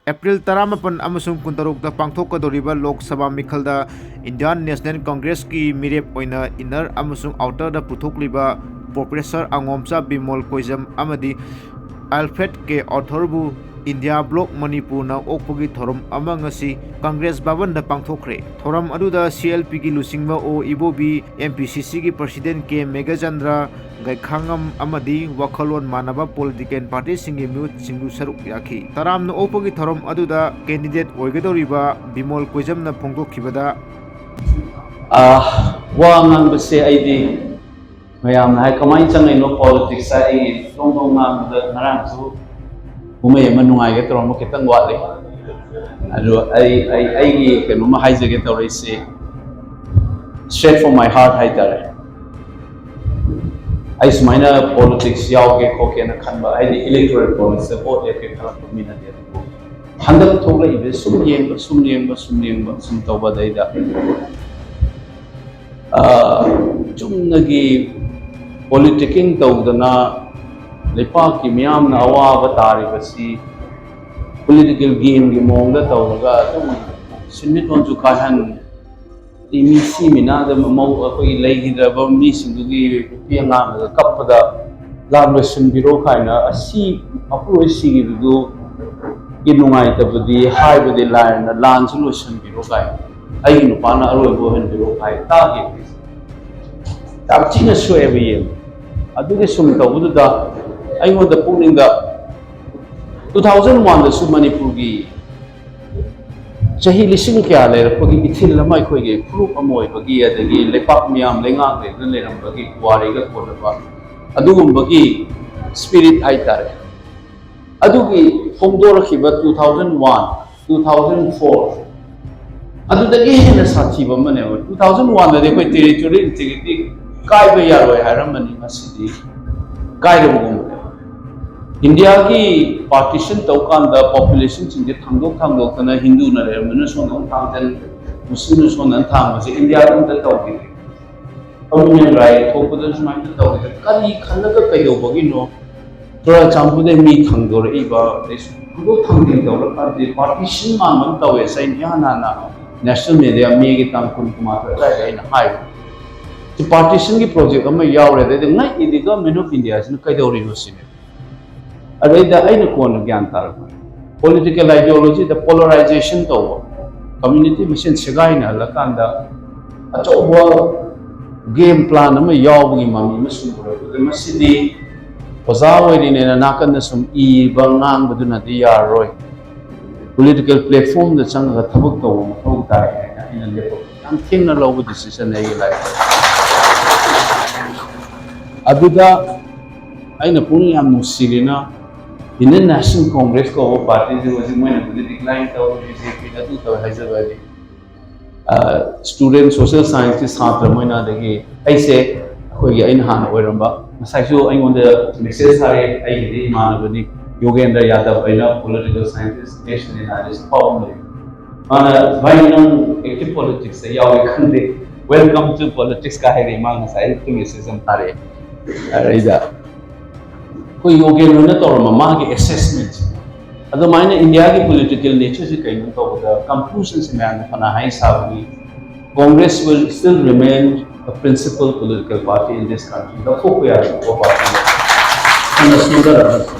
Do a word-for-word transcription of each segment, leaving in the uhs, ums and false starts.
April ꯇꯔꯥꯃꯥꯄꯟ ꯑꯃꯁꯨꯡ ꯀꯨꯟꯇꯔꯨꯛꯇ ꯄꯥꯡꯊꯣꯛꯀꯗꯧꯔꯤꯕ Lok Sabha ꯃꯤꯈꯜꯗ Indian National Congressꯀꯤ ꯃꯤꯔꯦꯞ ꯑꯣꯏꯅ inner ꯑꯃꯁꯨꯡ outerꯗ ꯄꯨꯊꯣꯛꯂꯤꯕ Professor ꯑꯉꯣꯝꯆꯥ ꯕꯤꯃꯣꯜ ꯀꯣꯏꯖꯝ ꯑꯃꯗꯤ Alfred K Arthurꯕꯨ India Bloc ꯃꯅꯤꯄꯨꯔꯅ ꯑꯣꯛꯄꯒꯤ ꯊꯧꯔꯝ ꯑꯃ ꯉꯁꯤ ꯀꯪꯒ꯭ꯔꯦꯁ ꯚꯕꯟꯗ ꯄꯥꯡꯊꯣꯛꯈ꯭ꯔꯦ꯫ ꯊꯧꯔꯝ ꯑꯗꯨꯗ CLPꯒꯤ ꯂꯨꯆꯤꯡꯕ ꯑꯣ ꯏꯕꯣꯕꯤ, MPCCꯒꯤ President ꯀꯦ ꯃꯦꯘꯆꯟꯗ꯭ꯔ, ꯒꯩꯈꯥꯉꯝ ꯑꯃꯗꯤ ꯋꯥꯈꯜꯂꯣꯟ ꯃꯥꯟꯅꯕ political partyꯁꯤꯡꯒꯤ ꯃꯤꯍꯨꯠꯁꯤꯡꯁꯨ ꯁꯔꯨꯛ ꯌꯥꯈꯤ꯫ ꯇꯔꯥꯝꯅ ꯑꯣꯛꯄꯒꯤ ꯊꯧꯔꯝ ꯑꯗꯨꯗ candidate ꯑꯣꯏꯒꯗꯧꯔꯤꯕ ꯕꯤꯃꯣꯜ ꯀꯣꯏꯖꯝꯅ ꯐꯣꯡꯗꯣꯛꯈꯤꯕꯗ, ꯑꯥ, ꯋꯥ ꯉꯥꯡꯕꯁꯦ ꯑꯩꯗꯤ ꯃꯌꯥꯝꯅ ꯍꯥꯏ ꯀꯃꯥꯏꯅ ꯆꯪꯉꯛꯏꯅꯣ politics ꯍꯥꯏ ꯑꯩ ꯗꯣꯡ ꯗꯣꯡ ꯉꯥꯡꯕꯗ ꯉꯔꯥꯡꯁꯨ ꯀꯨꯝꯍꯩ ꯑꯃ ꯅꯨꯡꯉꯥꯏꯒꯦ ꯇꯧꯔꯝꯕ ꯈꯤꯇꯪ ꯋꯥꯠꯂꯤ꯫ ꯑꯗꯣ ꯑꯩ ꯑꯩ ꯑꯩꯒꯤ ꯀꯩꯅꯣꯝꯃ ꯍꯥꯏꯖꯒꯦ ꯇꯧꯔꯛꯏꯁꯦ straight from my heart ꯍꯥꯏꯇꯥꯔꯦ꯫ ꯑꯩ ꯁꯨꯃꯥꯏꯅ politics ꯌꯥꯎꯒꯦ ꯈꯣꯠꯀꯦꯅ ꯈꯟꯕ, ꯍꯥꯏꯗꯤ electoral politicsꯇ vote ꯂꯦꯞꯀꯦ ꯈꯜꯂꯛꯄ ꯃꯤ ꯅꯠꯇꯦ꯫ ꯑꯗꯨꯕꯨ ꯍꯟꯗꯛ ꯊꯣꯛꯂꯛꯏꯕ ꯁꯨꯝ ꯌꯦꯡꯕ ꯁꯨꯝ ꯌꯦꯡꯕ ꯁꯨꯝ ꯌꯦꯡꯕ ꯁꯨꯝ ꯇꯧꯕꯗꯩꯗ ꯑꯥ, ꯆꯨꯝꯅꯒꯤ politicking ꯇꯧꯗꯅ ꯂꯩꯄꯥꯛꯀꯤ ꯃꯤꯌꯥꯝꯅ ꯑꯋꯥꯕ ꯇꯥꯔꯤꯕꯁꯤ political gameꯒꯤ ꯃꯑꯣꯡꯗ ꯇꯧꯔꯒ ꯑꯗꯨꯝ ꯁꯤꯟꯃꯤꯠꯂꯣꯟꯁꯨ ꯀꯥꯏꯍꯟ, ꯃꯤ ꯁꯤ ꯃꯤꯅꯥꯗ ꯃꯧ ꯑꯩꯈꯣꯏꯒꯤ ꯂꯩꯈꯤꯗ꯭ꯔꯕ ꯃꯤꯁꯤꯡꯗꯨꯒꯤ ꯅꯨꯄꯤ ꯑꯉꯥꯡꯗꯨꯒ ꯀꯞꯄꯗ ꯂꯥꯟ ꯂꯣꯏꯁꯤꯟꯕꯤꯔꯣ ꯀꯥꯏꯅ ꯑꯁꯤ ꯃꯄꯨꯔꯣꯏ ꯁꯤꯈꯤꯕꯗꯨꯒꯤ ꯅꯨꯡꯉꯥꯏꯇꯕꯗꯤ ꯍꯥꯏꯕꯗꯤ ꯂꯥꯏꯔꯅ ꯂꯥꯟꯁꯨ ꯂꯣꯏꯁꯤꯟꯕꯤꯔꯣ ꯀꯥꯏꯅ ꯑꯩꯒꯤ ꯅꯨꯄꯥꯅ ꯑꯔꯣꯏꯕ ꯑꯣꯏꯍꯟꯕꯤꯔꯣ ꯍꯥꯏ ꯇꯥꯈꯤ꯫ ꯌꯥꯝ ꯊꯤꯅ ꯁꯣꯛꯑꯦꯕ ꯌꯦꯡꯕ꯫ ꯑꯗꯨꯒꯤ ꯁꯨꯝ ꯇꯧꯕꯗꯨꯗ ꯑꯩꯉꯣꯟꯗ ꯄꯨꯛꯅꯤꯡꯗ two thousand oneꯗꯁꯨ ꯃꯅꯤꯄꯨꯔꯒꯤ ꯆꯍꯤ ꯂꯤꯁꯤꯡ ꯀꯌꯥ ꯂꯩꯔꯛꯄꯒꯤ ꯏꯊꯤꯜ ꯑꯃ ꯑꯩꯈꯣꯏꯒꯤ ꯐꯨꯔꯨꯞ ꯑꯃ ꯑꯣꯏꯕꯒꯤ ꯑꯗꯒꯤ ꯂꯩꯄꯥꯛ ꯃꯤꯌꯥꯝ ꯂꯩꯉꯥꯛ ꯂꯩꯗꯨꯅ ꯂꯩꯔꯝꯕꯒꯤ ꯄꯨꯋꯥꯔꯤꯒ ꯀꯣꯟꯅꯕ ꯑꯗꯨꯒꯨꯝꯕꯒꯤ spirit ꯍꯥꯏꯇꯥꯔꯦ꯫ ꯑꯗꯨꯒꯤ ꯐꯣꯡꯗꯣꯔꯛꯈꯤꯕ two thousand one, two thousand four ꯑꯗꯨꯗꯒꯤ ꯍꯦꯟꯅ ꯁꯥꯊꯤꯕ ꯑꯃꯅꯦꯕ꯫ Two thousand oneꯗꯗꯤ ꯑꯩꯈꯣꯏ territorial integrity ꯀꯥꯏꯕ ꯌꯥꯔꯣꯏ ꯍꯥꯏꯔꯝꯕꯅꯤ, ꯉꯁꯤꯗꯤ ꯀꯥꯏꯔꯕꯒꯨꯝꯕꯅꯦꯕ꯫ ꯏꯟꯗꯤꯌꯥꯒꯤ partition ꯇꯧꯀꯥꯟꯗ populationꯁꯤꯡꯁꯦ ꯊꯥꯡꯗꯣꯛ ꯊꯥꯡꯗꯣꯛꯇꯅ ꯍꯤꯟꯗꯨꯅ ꯂꯩꯔꯝꯕꯅ ꯁꯣꯝꯗ ꯑꯃꯨꯛ ꯊꯥꯡꯖꯟ, ꯃꯨꯁꯂꯤꯝꯅ ꯁꯣꯝꯗ ꯑꯃꯨꯛ ꯊꯥꯡꯕꯁꯦ ꯏꯟꯗꯤꯌꯥꯗ ꯑꯝꯇ ꯇꯧꯈꯤꯗꯦ꯫ Communal right ꯊꯣꯛꯄꯗ ꯁꯨꯃꯥꯏꯅ ꯇꯧꯈꯤꯗꯦ꯫ ꯀꯔꯤ ꯈꯜꯂꯒ ꯀꯩꯗꯧꯕꯒꯤꯅꯣ? ꯆꯨꯔꯆꯥꯟꯄꯨꯔꯗꯩ ꯃꯤ ꯊꯥꯡꯗꯣꯔꯛꯏꯕ, ꯑꯗꯩ ꯁꯨꯝ ꯊꯥꯡꯗꯣꯛ ꯊꯥꯡꯖꯤꯟ ꯇꯧꯔꯀꯥꯟꯗ partition ꯃꯥꯟꯕ ꯑꯃ ꯇꯧꯋꯦ꯫ ꯑꯩꯅ ꯏꯍꯥꯟ ꯍꯥꯟꯅ national media May ꯒꯤ ꯇꯥꯡ ꯀꯨꯟ ꯀꯨꯟꯃꯥꯊꯣꯏ ꯑꯗꯨꯋꯥꯏꯗ ꯑꯩꯅ ꯍꯥꯏꯕ, ꯁꯤ partition ꯒꯤ project ꯑꯃ ꯌꯥꯎꯔꯦ꯫ ꯑꯗꯩꯗꯤ ꯉꯛꯏꯗꯤ Government of India ꯁꯤꯅ ꯀꯩꯗꯧꯔꯤꯅꯣ ꯁꯤꯅꯦ꯫ ꯑꯗꯩꯗ ꯑꯩꯅ ꯀꯣꯟꯅ ꯒ꯭ꯌꯥꯟ ꯇꯥꯔꯛꯄ, political ideology ꯗ polarization ꯇꯧꯕ, community ꯃꯁꯦꯟ ꯁꯦꯒꯥꯏꯅꯍꯜꯂꯀꯥꯟꯗ ꯑꯆꯧꯕ game plan ꯑꯃ ꯌꯥꯎꯕꯒꯤ ꯃꯃꯤ ꯑꯃ ꯁꯨꯝ ꯎꯔꯛꯄꯗ, ꯃꯁꯤꯗꯤ ꯑꯣꯖꯥ ꯑꯣꯏꯔꯤꯅꯦꯅ ꯅꯥꯀꯟꯗ ꯁꯨꯝ ꯏꯕ ꯉꯥꯡꯕꯗꯨꯅꯗꯤ ꯌꯥꯔꯔꯣꯏ, political platform ꯗ ꯆꯪꯉꯒ ꯊꯕꯛ ꯇꯧꯕ ꯃꯊꯧ ꯇꯥꯏ ꯍꯥꯏꯅ ꯑꯩꯅ ꯂꯦꯞꯄꯛꯄ ꯌꯥꯝ ꯊꯦꯡꯅ ꯂꯧꯕ decision ꯑꯩꯒꯤ life ꯇ꯫ ꯑꯗꯨꯗ ꯑꯩꯅ ꯄꯨꯛꯅꯤꯡ ꯌꯥꯝ ꯅꯨꯡꯁꯤꯔꯤꯅ, Indian National Congress ꯀꯧꯕ party ꯁꯤ ꯍꯧꯖꯤꯛ ꯃꯣꯏꯅꯕꯨꯗꯤ decline ꯇꯧꯔꯦ, B J P ꯅ ꯑꯗꯨ ꯇꯧꯔꯦ ꯍꯥꯏꯖꯕꯗꯤ, student social science ꯀꯤ ꯁꯥꯇ꯭ꯔ ꯃꯣꯏꯅ, ꯑꯗꯒꯤ ꯑꯩꯁꯦ, ꯑꯩꯈꯣꯏꯒꯤ ꯑꯩꯅ ꯍꯥꯟꯅ ꯑꯣꯏꯔꯝꯕ, ꯉꯁꯥꯏꯁꯨ ꯑꯩꯉꯣꯟꯗ message ꯊꯥꯔꯛꯑꯦ, ꯑꯩꯒꯤꯗꯤ ꯏꯃꯥꯟꯅꯕꯅꯤ ꯌꯣꯒꯦꯟꯗ꯭ꯔ ꯌꯥꯗꯕ, ꯑꯩꯅ political scientist, national analyst ꯐꯥꯎꯕ ꯂꯩ꯫ ꯃꯥꯅ, "ꯚꯥꯏ, ꯅꯪ active politics ꯇ ꯌꯥꯎꯋꯦ ꯈꯪꯗꯦ, welcome to politics" ꯀ ꯍꯥꯏꯔꯛꯑꯦ꯫ ꯃꯥ ꯉꯁꯥꯏ ꯑꯌꯨꯛꯇ message ꯑꯃ ꯊꯥꯔꯛꯑꯦ꯫ ꯑꯗꯩꯗ ꯑꯩꯈꯣꯏ ꯌꯣꯒꯦꯟꯗ꯭ꯔꯅ ꯇꯧꯔꯝꯕ ꯃꯥꯒꯤ assessment ꯁꯦ, ꯑꯗꯨꯃꯥꯏꯅ India ꯒꯤ political nature ꯁꯤ ꯀꯩꯅꯣ ꯇꯧꯕꯗ, conclusion ꯁꯤ ꯃꯌꯥꯝꯅ ꯐꯅ ꯍꯥꯏ ꯁꯥꯕꯅꯤ, "Congress will still remain a principal political party in this country"꯫ ꯂꯧꯊꯣꯛꯄ ꯌꯥꯗꯕ party ꯐꯅ ꯁꯣꯟꯊꯔꯛꯑꯁꯨ꯫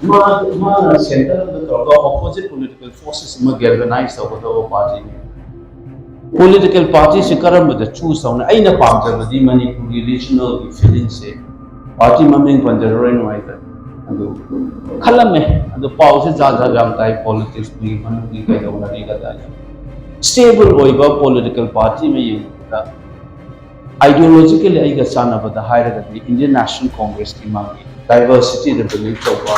ꯃꯥ-, ꯃꯥꯅ centre ꯑꯃꯗ ꯇꯧꯔꯒ opposite political forces ꯑꯃ galvanize ꯇꯧꯒꯗꯕ party ꯅꯤ꯫ Political party ꯁꯤ ꯀꯔꯝꯕꯗ choose ꯇꯧꯅꯤ? ꯑꯩꯅ ꯄꯥꯝꯖꯕꯗꯤ ꯃꯅꯤꯄꯨꯔꯒꯤ regional ꯒꯤ feeling ꯁꯦ, party ꯃꯃꯤꯡ ꯄꯟꯖꯔꯔꯣꯏ, ꯅꯨꯡꯉꯥꯏꯇ꯭ꯔꯦ꯫ ꯑꯗꯨ ꯈꯜꯂꯝꯃꯦ, ꯑꯗꯨ ꯄꯥꯎꯁꯦ ꯖꯥꯠ ꯖꯥꯠ ꯌꯥꯝ ꯇꯥꯏ, politics ꯀꯤ ꯃꯅꯨꯡꯒꯤ ꯀꯩꯗꯧꯅꯔꯤꯒꯗ꯫ Stable ꯑꯣꯏꯕ political party ꯑꯃ ꯌꯦꯡꯕꯗ, ideologically ꯑꯩꯒ ꯆꯥꯟꯅꯕꯗ ꯍꯥꯏꯔꯒꯗꯤ Indian National Congress ꯀꯤ ꯃꯥꯒꯤ diversity ꯗ believe ꯇꯧꯕ,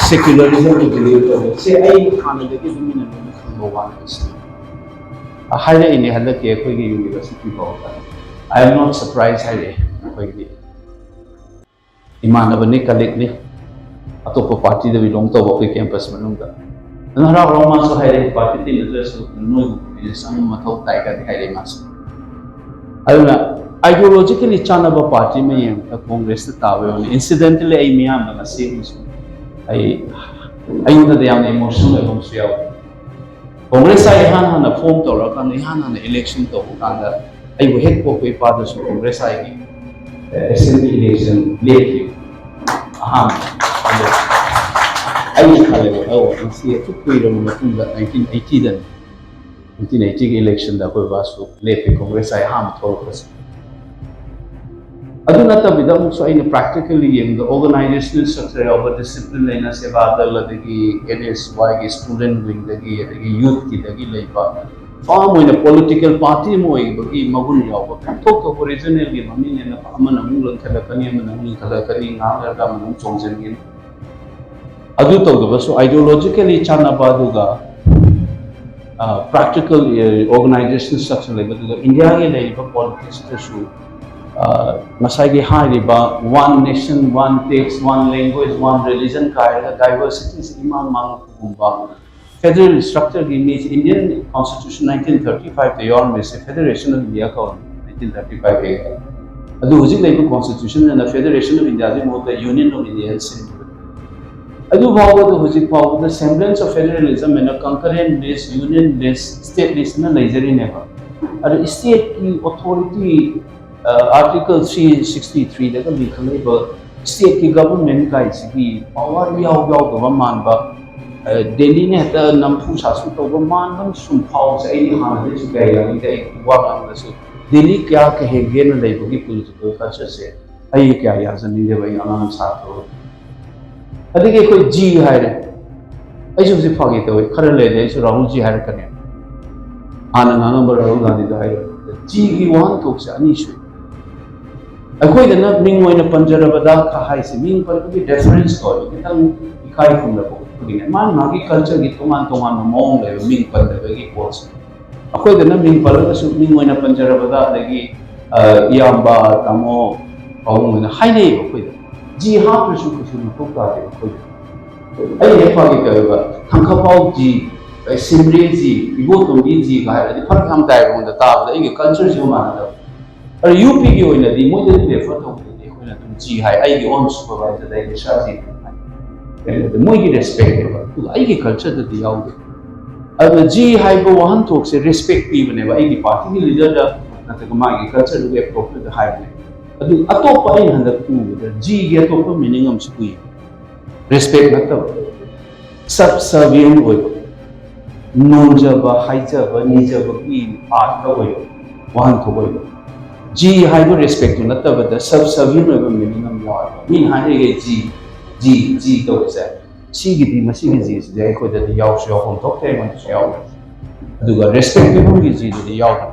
secularism ꯗ believe ꯇꯧꯕ, ꯁꯦ ꯑꯩ ꯍꯥꯟꯅꯗꯒꯤ ꯑꯗꯨꯝ ꯃꯤꯅ ꯂꯣꯏꯅ ꯈꯪꯕ ꯋꯥꯅꯤ꯫ ꯍꯥꯏꯔꯛꯏꯅꯦ ꯍꯟꯗꯛꯀꯤ ꯑꯩꯈꯣꯏꯒꯤ university ꯐꯥꯎꯕꯗ꯫ "I am not surprised" ꯍꯥꯏꯔꯛꯑꯦ ꯑꯩꯈꯣꯏꯒꯤ ꯏꯃꯥꯟꯅꯕꯅꯤ, colleague ꯅꯤ, ꯑꯇꯣꯞꯄ party ꯗ belong ꯇꯧꯕ ꯑꯩꯈꯣꯏ campus ꯃꯅꯨꯡꯗ꯫ ꯑꯗꯨꯅ ꯍꯔꯥꯎ ꯍꯔꯥꯎ ꯃꯥꯁꯨ ꯍꯥꯏꯔꯛꯑꯦ, "Party ꯇꯤꯟꯅꯗ꯭ꯔꯁꯨ ꯅꯣꯏꯒꯨꯝꯕ ꯃꯤꯁꯦ ꯆꯪꯕ ꯃꯊꯧ ꯇꯥꯏ" ꯀꯥꯏꯗꯤ ꯍꯥꯏꯔꯛꯑꯦ ꯃꯥꯁꯨ꯫ ꯑꯗꯨꯅ Ideologically ꯆꯥꯟꯅꯕ party ꯑꯃ ꯌꯦꯡꯕꯗ Congressꯇ ꯇꯥꯕ ꯌꯥꯎꯅꯤ꯫ Incidentally ꯑꯩ ꯃꯤꯌꯥꯝꯅ ꯉꯁꯤ ꯑꯃꯁꯨ ꯑꯩ ꯑꯩꯉꯣꯟꯗꯗꯤ ꯌꯥꯝꯅ emotional ꯑꯣꯏꯕ ꯑꯃꯁꯨ ꯌꯥꯎꯏ꯫ Congress I ꯏꯍꯥꯟ ꯍꯥꯟꯅ form ꯇꯧꯔꯀꯥꯟꯗ, ꯏꯍꯥꯟ ꯍꯥꯟꯅ election ꯇꯧꯕ ꯀꯥꯟꯗ ꯑꯩꯕꯨ ꯍꯦꯛ ꯄꯣꯛꯄ ꯏꯄꯥꯗꯁꯨ Congress Iꯒꯤ assembly election ꯂꯦꯞꯈꯤ꯫ ꯑꯍꯥꯟꯕ ꯑꯗꯣ ꯑꯩꯅ ꯈꯜꯂꯦꯕ, "ꯑꯧ, ꯉꯁꯤ ꯑꯁꯨꯛ ꯀꯨꯏꯔꯕ ꯃꯇꯨꯡꯗ nineteen eightyꯗꯅꯤ, nineteen eightyꯒꯤ electionꯗ ꯑꯩꯈꯣꯏ ꯕꯥꯁꯨ ꯂꯦꯞꯄꯤ, Congress I ꯑꯍꯥꯟꯕ ꯊꯣꯛꯂꯛꯄꯁꯦ." ꯑꯗꯨ ꯅꯠꯇꯕꯤꯗ ꯑꯃꯨꯛꯁꯨ ꯑꯩꯅ practically ꯌꯦꯡꯕꯗ organizational structure ꯌꯥꯎꯕ, discipline ꯂꯩꯅ ꯁꯦꯕꯥ ꯗꯜ, ꯑꯗꯒꯤ NSYꯒꯤ student wingꯗꯒꯤ, ꯑꯗꯒꯤ youthꯀꯤꯗꯒꯤ ꯂꯩꯕ firm ꯑꯣꯏꯅ political party ꯑꯃ ꯑꯣꯏꯕꯒꯤ ꯃꯒꯨꯟ ꯌꯥꯎꯕ, ꯄꯥꯡꯊꯣꯛ ꯊꯣꯛꯄ regionalꯒꯤ ꯃꯃꯤꯡ ꯑꯣꯏꯅ ꯑꯃꯅ ꯑꯃꯨꯛ ꯂꯪꯈꯠꯂꯛꯀꯅꯤ, ꯑꯃꯅ ꯑꯃꯨꯛ ꯂꯤꯡꯈꯠꯂꯛꯀꯅꯤ, ꯉꯥꯏꯍꯥꯛ ꯂꯩꯔꯒ ꯑꯃꯅ ꯑꯃꯨꯛ ꯆꯣꯡꯁꯤꯟꯒꯅꯤ꯫ ꯑꯗꯨ ꯇꯧꯗꯕꯁꯨ ideologically ꯆꯥꯟꯅꯕ, ꯑꯗꯨꯒ practical organization structure ꯂꯩꯕ, ꯑꯗꯨꯒ Indiaꯒꯤ ꯂꯩꯔꯤꯕ politicsꯇꯁꯨ ꯉꯁꯥꯏꯒꯤ ꯍꯥꯏꯔꯤꯕ one nation, one tax, one language, one religion ꯀꯥꯏꯔꯒ diversityꯁꯤ ꯏꯃꯥꯡ ꯃꯥꯡꯕꯒꯨꯝꯕ, federal structureꯒꯤ ꯃꯤꯁꯦ Indian Constitution nineteen thirty fiveꯇ ꯌꯥꯎꯔꯝꯃꯤꯁꯦ Federation of India ꯀꯧꯔꯝꯃꯤ, nineteen thirty five ꯑꯗꯨ ꯍꯧꯖꯤꯛ ꯂꯩꯕ Constitutionꯅ Federation of Indiaꯒꯤ ꯃꯍꯨꯠꯇ Union of India ꯁꯤꯟꯕ꯫ ꯑꯗꯨ ꯐꯥꯎꯕꯗ, ꯍꯧꯖꯤꯛ ꯐꯥꯎꯕꯗ semblance of federalism and a concurrent list, union list, state listꯅ ꯂꯩꯖꯔꯤꯅꯦꯕ꯫ ꯑꯗꯣ stateꯀꯤ authority, article three sixty threeꯗꯒ ꯂꯤꯡꯈꯠꯂꯛꯏꯕ stateꯀꯤ government ꯀꯥꯏꯁꯤꯒꯤ power ꯏꯌꯥꯎ ꯌꯥꯎꯗꯕ ꯃꯥꯟꯕ, ꯗꯦꯜꯂꯤꯅ ꯍꯦꯛꯇ ꯅꯝꯐꯨ ꯁꯥꯐꯨ ꯇꯧꯕ ꯃꯥꯟꯕ ꯑꯃ ꯁꯨꯝ ꯐꯥꯎꯕꯁꯦ ꯑꯩꯗꯤ ꯍꯥꯟꯅꯗꯩꯁꯨ ꯀꯌꯥ ꯌꯥꯅꯤꯡꯗꯦ꯫ ꯑꯩ ꯋꯥ ꯉꯥꯡꯕꯗꯁꯨ ꯗꯦꯜꯂꯤ ꯀꯌꯥ ꯀꯩ ꯍꯦꯟꯒꯦꯅ ꯂꯩꯕꯒꯤ political cultureꯁꯦ ꯑꯩ ꯀꯌꯥ ꯌꯥꯖꯅꯤꯡꯗꯦꯕ, ꯑꯩ ꯑꯉꯥꯡ ꯁꯥꯇ꯭ꯔ ꯑꯣꯏꯕ꯫ ꯑꯗꯒꯤ ꯑꯩꯈꯣꯏ ꯖꯤ ꯍꯥꯏꯔꯦ, ꯑꯩꯁꯨ ꯍꯧꯖꯤꯛ ꯐꯥꯒꯤ ꯇꯧꯋꯦ, ꯈꯔ ꯂꯩꯔꯗꯤ ꯑꯩꯁꯨ ꯔꯥꯍꯨꯜ ꯖꯤ ꯍꯥꯏꯔꯛꯀꯅꯤ꯫ ꯍꯥꯟꯅ ꯉꯥꯡꯉꯝꯕ ꯔꯥꯍꯨꯜ ꯒꯥꯟꯙꯤꯗꯣ ꯍꯥꯏꯔꯣ꯫ ꯖꯤꯒꯤ ꯋꯥꯍꯟꯊꯣꯛꯁꯦ ꯑꯅꯤ ꯁꯨꯏ꯫ ꯑꯩꯈꯣꯏꯗꯅ ꯃꯤꯡ ꯑꯣꯏꯅ ꯄꯟꯖꯔꯕꯗ ꯀ ꯍꯥꯏꯁꯦ, ꯃꯤꯡ ꯄꯟꯕꯒꯤ deference ꯇꯧꯋꯦꯕ, ꯈꯤꯇꯪ ꯏꯀꯥꯏ ꯈꯨꯝꯅꯕ ꯎꯠꯄꯒꯤꯅꯦ꯫ ꯃꯥꯒꯤ ꯃꯥꯒꯤ cultureꯒꯤ ꯇꯣꯉꯥꯟ ꯇꯣꯉꯥꯟꯕ ꯃꯑꯣꯡ ꯂꯩꯕ ꯃꯤꯡ ꯄꯟꯕꯒꯤ ꯄꯣꯠꯁꯦ꯫ ꯑꯩꯈꯣꯏꯗꯅ ꯃꯤꯡ ꯄꯜꯂꯒꯁꯨ ꯃꯤꯡ ꯑꯣꯏꯅ ꯄꯟꯖꯔꯕꯗ, ꯑꯗꯒꯤ ꯏꯌꯥꯝꯕ, ꯇꯥꯃꯣ, ꯄꯥꯕꯨꯡ ꯑꯣꯏꯅ ꯍꯥꯏꯅꯩꯌꯦꯕ ꯑꯩꯈꯣꯏꯗ꯫ ꯖꯤ ꯍꯥꯞꯇ꯭ꯔꯁꯨ ꯀꯩꯁꯨ ꯃꯊꯧ ꯇꯥꯗꯦꯕ ꯑꯩꯈꯣꯏꯗ꯫ ꯑꯩ ꯍꯦꯛ ꯐꯥꯒꯤ ꯇꯧꯋꯦꯕ, ꯊꯪꯈꯄꯥꯎ ꯖꯤ, ꯁꯤꯝꯔꯦ ꯖꯤ, ꯏꯕꯣꯇꯣꯝꯕꯤ ꯖꯤꯒ ꯍꯥꯏꯔꯗꯤ ꯐꯔꯛ ꯌꯥꯝ ꯇꯥꯏꯕ ꯑꯩꯉꯣꯟꯗ ꯇꯥꯕꯗ, ꯑꯩꯒꯤ cultureꯁꯤꯒ ꯃꯥꯟꯅꯗꯕ꯫ ꯑꯗꯣ ꯌꯨ ꯄꯤꯒꯤ ꯑꯣꯏꯅꯗꯤ ꯃꯣꯏꯗꯗꯤ ꯔꯦꯐꯔ ꯇꯧꯕꯗꯗꯤ ꯑꯩꯈꯣꯏꯅ ꯑꯗꯨꯝ ꯖꯤ ꯍꯥꯏ, ꯑꯩꯒꯤ ꯑꯣꯟ ꯁꯨꯄꯔꯚꯥꯏꯖꯔꯗ ꯑꯩ ꯏꯁꯥ ꯖꯤ ꯑꯗꯨꯝ ꯍꯥꯏ꯫ ꯀꯩꯅꯣꯗꯤ ꯃꯣꯏꯒꯤ ꯔꯦꯁꯄꯦꯛꯅꯦꯕ, ꯑꯗꯨꯒ ꯑꯩꯒꯤ ꯀꯜꯆꯔꯗꯗꯤ ꯌꯥꯎꯗꯦ꯫ ꯑꯗꯨꯅ ꯖꯤ ꯍꯥꯏꯕ ꯋꯥꯍꯟꯊꯣꯛꯁꯦ ꯔꯦꯁꯄꯦꯛ ꯄꯤꯕꯅꯦꯕ, ꯑꯩꯒꯤ ꯄꯥꯔꯇꯤꯒꯤ ꯂꯤꯗꯔꯗ ꯅꯠꯇ꯭ꯔꯒ ꯃꯥꯒꯤ ꯀꯜꯆꯔꯗꯨꯒꯤ ꯑꯦꯄ꯭ꯔꯣꯄ꯭ꯔꯤꯌꯦꯠꯇ ꯍꯥꯏꯕꯅꯦ꯫ ꯑꯗꯨ ꯑꯇꯣꯞꯄ ꯑꯩꯅ ꯍꯟꯗꯛ ꯎꯕꯗ ꯖꯤꯒꯤ ꯑꯇꯣꯞꯄ ꯃꯤꯅꯤꯡ ꯑꯃꯁꯨ ꯎꯏ꯫ ꯔꯦꯁꯄꯦꯛ ꯅꯠꯇꯕ, ꯁꯕꯁꯔꯚꯤꯌꯟ ꯑꯣꯏꯕ, ꯅꯣꯟꯖꯕ, ꯍꯥꯏꯖꯕ, ꯅꯤꯖꯕꯒꯤ ꯑꯥꯔꯠꯇ ꯑꯣꯏꯕ ꯋꯥꯍꯟꯊꯣꯛ ꯑꯣꯏꯕ꯫ ꯖꯤ ꯍꯥꯏꯕ ꯔꯦꯁꯄꯦꯛꯇꯨ ꯅꯠꯇꯕꯗ ꯁꯕꯁꯔꯚꯤꯌꯟ ꯑꯣꯏꯕ ꯃꯤꯅꯤꯡ ꯑꯃ ꯌꯥꯎꯋꯦꯕ꯫ ꯃꯤꯅ ꯍꯥꯏꯔꯤꯈꯩ ꯖꯤ, ꯖꯤ, ꯖꯤ ꯇꯧꯕꯁꯦ, ꯁꯤꯒꯤꯗꯤ, ꯃꯁꯤꯒꯤ ꯖꯤꯁꯤꯗꯤ ꯑꯩꯈꯣꯏꯗꯗꯤ ꯌꯥꯎꯁꯨ ꯌꯥꯎꯐꯝ ꯊꯣꯛꯇꯦ, ꯑꯩꯉꯣꯟꯗꯁꯨ ꯌꯥꯎꯗꯦ꯫ ꯑꯗꯨꯒ ꯔꯦꯁꯄꯦꯛ ꯄꯤꯐꯝꯒꯤ ꯖꯤꯗꯨꯗꯤ ꯌꯥꯎꯗꯦ꯫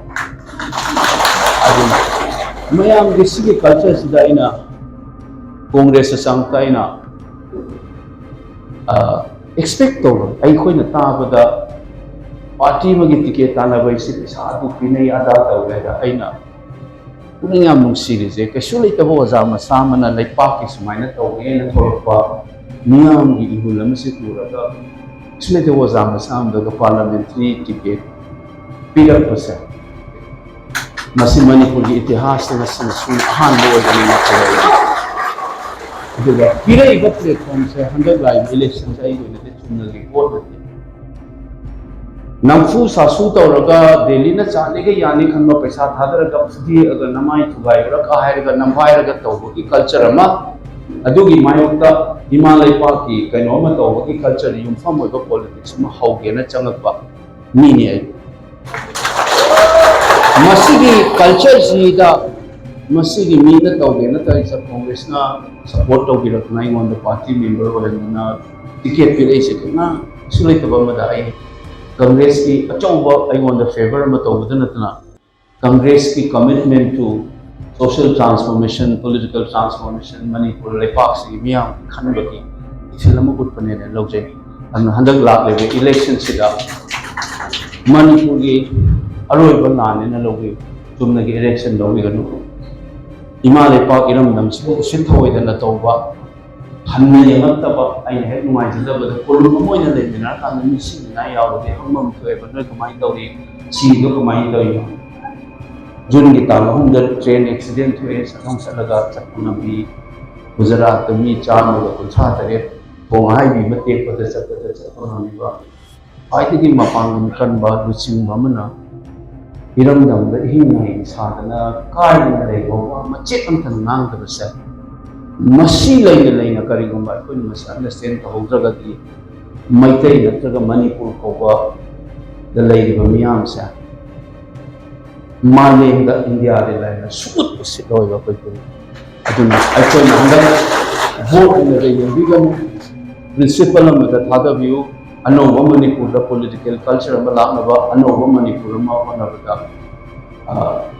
ꯑꯗꯨꯅ ꯃꯌꯥꯝꯒꯤ ꯁꯤꯒꯤ ꯀꯜꯆꯔꯁꯤꯗ ꯑꯩꯅ, ꯀꯣꯡꯒ꯭ꯔꯦꯁꯇ ꯆꯪꯉꯛꯇ ꯑꯩꯅ ꯑꯦꯛꯁꯄꯦꯛ ꯇꯧꯕ, ꯑꯩꯈꯣꯏꯅ ꯇꯥꯕꯗ ꯄꯥꯔꯇꯤ ꯑꯃꯒꯤ ꯇꯤꯀꯦꯠ ꯇꯥꯟꯅꯕ ꯍꯥꯏꯁꯤ ꯄꯩꯁꯥ ꯑꯗꯨ ꯄꯤꯅꯩ, ꯑꯗꯥ ꯇꯧꯋꯦ ꯍꯥꯏꯅ ꯑꯩꯅ ꯄꯨꯛꯅꯤꯡ ꯌꯥꯝ ꯅꯨꯡꯁꯤꯔꯤꯁꯦ, ꯀꯩꯁꯨ ꯂꯩꯇꯕ ꯑꯣꯖꯥ ꯃꯆꯥ ꯑꯃꯅ ꯂꯩꯄꯥꯛꯀꯤ ꯁꯨꯃꯥꯏꯅ ꯇꯧꯒꯦꯅ ꯊꯣꯛꯂꯛꯄ ꯃꯤꯌꯥꯝꯒꯤ ꯏꯍꯨꯜ ꯑꯃꯁꯤ ꯎꯔꯒ, ꯀꯩꯁꯨ ꯂꯩꯇꯕ ꯑꯣꯖꯥ ꯃꯆꯥ ꯑꯃꯗꯒ ꯄꯥꯔꯂꯥꯃꯦꯟꯇꯔꯤ ꯇꯤꯀꯦꯠ ꯄꯤꯔꯛꯄꯁꯦ, ꯃꯁꯤ ꯃꯅꯤꯄꯨꯔꯒꯤ ꯏꯇꯤꯍꯥꯁꯇ ꯉꯁꯤꯅ ꯁꯨꯝ ꯑꯍꯥꯟꯕ ꯑꯣꯏꯕꯅꯤꯅ ꯈꯜꯂꯦ꯫ ꯑꯗꯨꯒ ꯄꯤꯔꯛꯏꯕ ꯄ꯭ꯂꯦꯠꯐꯣꯝꯁꯦ ꯍꯟꯗꯛ ꯂꯥꯛꯏꯕ ꯏꯂꯦꯛꯁꯟꯁꯦ ꯑꯩꯒꯤ ꯑꯣꯏꯅꯗꯤ ꯆꯨꯝꯅꯒꯤ ꯚꯣꯠ ꯅꯠꯇꯦ꯫ ꯅꯝꯐꯨ ꯁꯥꯁꯨ ꯇꯧꯔꯒ ꯗꯦꯜꯂꯤꯅ ꯆꯥꯅꯤꯒ ꯌꯥꯅꯤ ꯈꯟꯕ ꯄꯩꯁꯥ ꯊꯥꯗꯔꯒ ꯐꯨꯗꯦꯛꯑꯒ ꯅꯃꯥꯏ ꯊꯨꯒꯥꯏꯔꯒ ꯍꯥꯏꯔꯒ ꯅꯝꯈꯥꯏꯔꯒ ꯇꯧꯕꯒꯤ ꯀꯜꯆꯔ ꯑꯃ, ꯑꯗꯨꯒꯤ ꯃꯥꯌꯣꯛꯇ ꯏꯃꯥ ꯂꯩꯄꯥꯛꯀꯤ ꯀꯩꯅꯣ ꯑꯃ ꯇꯧꯕꯒꯤ ꯀꯜꯆꯔꯗ ꯌꯨꯝꯐꯝ ꯑꯣꯏꯕ ꯄꯣꯂꯤꯇꯤꯛꯁ ꯑꯃ ꯍꯧꯒꯦꯅ ꯆꯪꯉꯛꯄ ꯃꯤꯅꯤ ꯑꯩ꯫ ꯃꯁꯤꯒꯤ ꯀꯜꯆꯔꯁꯤꯗ ꯃꯁꯤꯒꯤ ꯃꯤꯅ ꯇꯧꯒꯦꯅ ꯇꯧꯔꯤꯁꯦ, ꯀꯣꯡꯒ꯭ꯔꯦꯁꯅ ꯁꯄꯣꯔꯠ ꯇꯧꯕꯤꯔꯛꯇꯅ ꯑꯩꯉꯣꯟꯗ ꯄꯥꯔꯇꯤ ꯃꯦꯝꯕꯔ ꯑꯣꯏꯍꯟꯗꯅ ꯇꯤꯀꯦꯠ ꯄꯤꯔꯛꯏꯁꯦ ꯀꯩꯅ ꯀꯩꯁꯨ ꯂꯩꯇꯕ ꯑꯃꯗ ꯑꯩ ꯀꯪꯒ꯭ꯔꯦꯁꯀꯤ ꯑꯆꯧꯕ ꯑꯩꯉꯣꯟꯗ ꯐꯦꯚꯔ ꯑꯃ ꯇꯧꯕꯗ ꯅꯠꯇꯅ ꯀꯪꯒ꯭ꯔꯦꯁꯀꯤ commitment to social transformation, political transformation, Manipur ꯂꯩꯄꯥꯛꯁꯤꯒꯤ ꯃꯤꯌꯥꯝꯒꯤ ꯈꯟꯕꯒꯤ ꯏꯊꯤꯜ ꯑꯃ ꯎꯠꯄꯅꯦꯅ ꯂꯧꯖꯩ꯫ ꯑꯗꯨꯅ ꯍꯟꯗꯛ ꯂꯥꯛꯂꯤꯕ ꯏꯂꯦꯛꯁꯟꯁꯤꯗ ꯃꯅꯤꯄꯨꯔꯒꯤ ꯑꯔꯣꯏꯕ ꯂꯥꯟꯅꯦꯅ ꯂꯧꯕꯤꯌꯨ꯫ ꯆꯨꯝꯅꯒꯤ ꯏꯂꯦꯛꯁꯟ ꯂꯧꯕꯤꯒꯅꯨ꯫ ꯏꯃꯥ ꯂꯩꯄꯥꯛ ꯏꯔꯝꯗꯝꯁꯤꯕꯨ ꯎꯁꯤꯠ ꯊꯑꯣꯏꯗꯅ ꯇꯧꯕ, ꯍꯟꯅ ꯌꯦꯡꯉꯛꯇꯕ, ꯑꯩꯅ ꯍꯦꯛ ꯅꯨꯡꯉꯥꯏꯖꯗꯕꯗ ꯀꯣꯂꯨꯝ ꯑꯃ ꯑꯣꯏꯅ ꯂꯩꯃꯤꯟꯅꯔꯀꯥꯟꯗ ꯅꯤꯡꯁꯤꯡꯅꯤꯡꯉꯥꯏ ꯌꯥꯎꯔꯗꯤ ꯍꯪꯐꯝ ꯊꯣꯛꯑꯦꯕ, "ꯅꯣꯏ ꯀꯃꯥꯏꯅ ꯇꯧꯔꯤ? ꯁꯤꯗꯣ ꯀꯃꯥꯏꯅ ꯇꯧꯔꯤꯅꯣ?" ꯖꯨꯟꯒꯤ ꯇꯥꯡ ꯑꯍꯨꯝꯗ ꯇ꯭ꯔꯦꯟ ꯑꯦꯛꯁꯤꯗꯦꯟ ꯊꯣꯛꯑꯦ, ꯆꯠꯐꯝ ꯆꯠꯂꯒ ꯆꯠꯄ ꯉꯝꯃꯤ꯫ ꯒꯨꯖꯔꯥꯠꯇ ꯃꯤ ꯆꯥꯝꯃꯒ ꯀꯨꯟꯊ꯭ꯔꯥ ꯇꯔꯦꯠ ꯊꯣꯡ ꯑꯍꯥꯏꯕꯤ ꯑꯃ ꯇꯦꯛꯄꯗ ꯆꯠꯄꯗ ꯆꯠꯄ ꯉꯝꯃꯤꯕ꯫ ꯈ꯭ꯋꯥꯏꯗꯒꯤ ꯃꯄꯥꯡꯒꯜ ꯀꯟꯕ ꯂꯨꯆꯤꯡꯕ ꯑꯃꯅ ꯏꯔꯝꯗꯝꯗ ꯏꯍꯤꯡ ꯅꯥꯍꯤꯡ ꯁꯥꯗꯅ ꯀꯥꯏꯗꯅ ꯂꯩꯕ ꯋꯥ ꯃꯆꯦꯠ ꯑꯃꯇ ꯉꯥꯡꯗꯕꯁꯦ, ꯃꯁꯤ ꯂꯩꯅ ꯂꯩꯅ ꯀꯔꯤꯒꯨꯝꯕ ꯑꯩꯈꯣꯏꯅ ꯃꯁꯤ ꯑꯟꯗꯔꯁꯇꯦꯟ ꯇꯧꯍꯧꯗ꯭ꯔꯒꯗꯤ, ꯃꯩꯇꯩ ꯅꯠꯇ꯭ꯔꯒ ꯃꯅꯤꯄꯨꯔ ꯀꯧꯕꯗ ꯂꯩꯔꯤꯕ ꯃꯤꯌꯥꯝꯁꯦ ꯃꯥꯂꯦꯝꯗ, ꯏꯟꯗꯤꯌꯥꯗ ꯂꯩꯅ ꯁꯨꯛꯎꯠ ꯎꯠꯁꯤꯠꯂꯣꯏꯕ ꯑꯩꯈꯣꯏ ꯄꯨꯝꯅꯃꯛ꯫ ꯑꯗꯨꯅ ꯑꯩꯈꯣꯏꯅ ꯍꯟꯗꯛ ꯚꯣꯠ ꯑꯣꯏꯅ ꯌꯦꯡꯕꯤꯒꯅꯨ, ꯄ꯭ꯔꯤꯟꯁꯤꯄꯜ ꯑꯃꯗ ꯊꯥꯗꯕꯤꯌꯨ꯫ ꯑꯅꯧꯕ ꯃꯅꯤꯄꯨꯔꯗ ꯄꯣꯂꯤꯇꯤꯀꯦꯜ ꯀꯜꯆꯔ ꯑꯃ ꯂꯥꯛꯅꯕ, ꯑꯅꯧꯕ ꯃꯅꯤꯄꯨꯔ ꯑꯃ ꯍꯣꯠꯅꯕꯗ, ꯑ,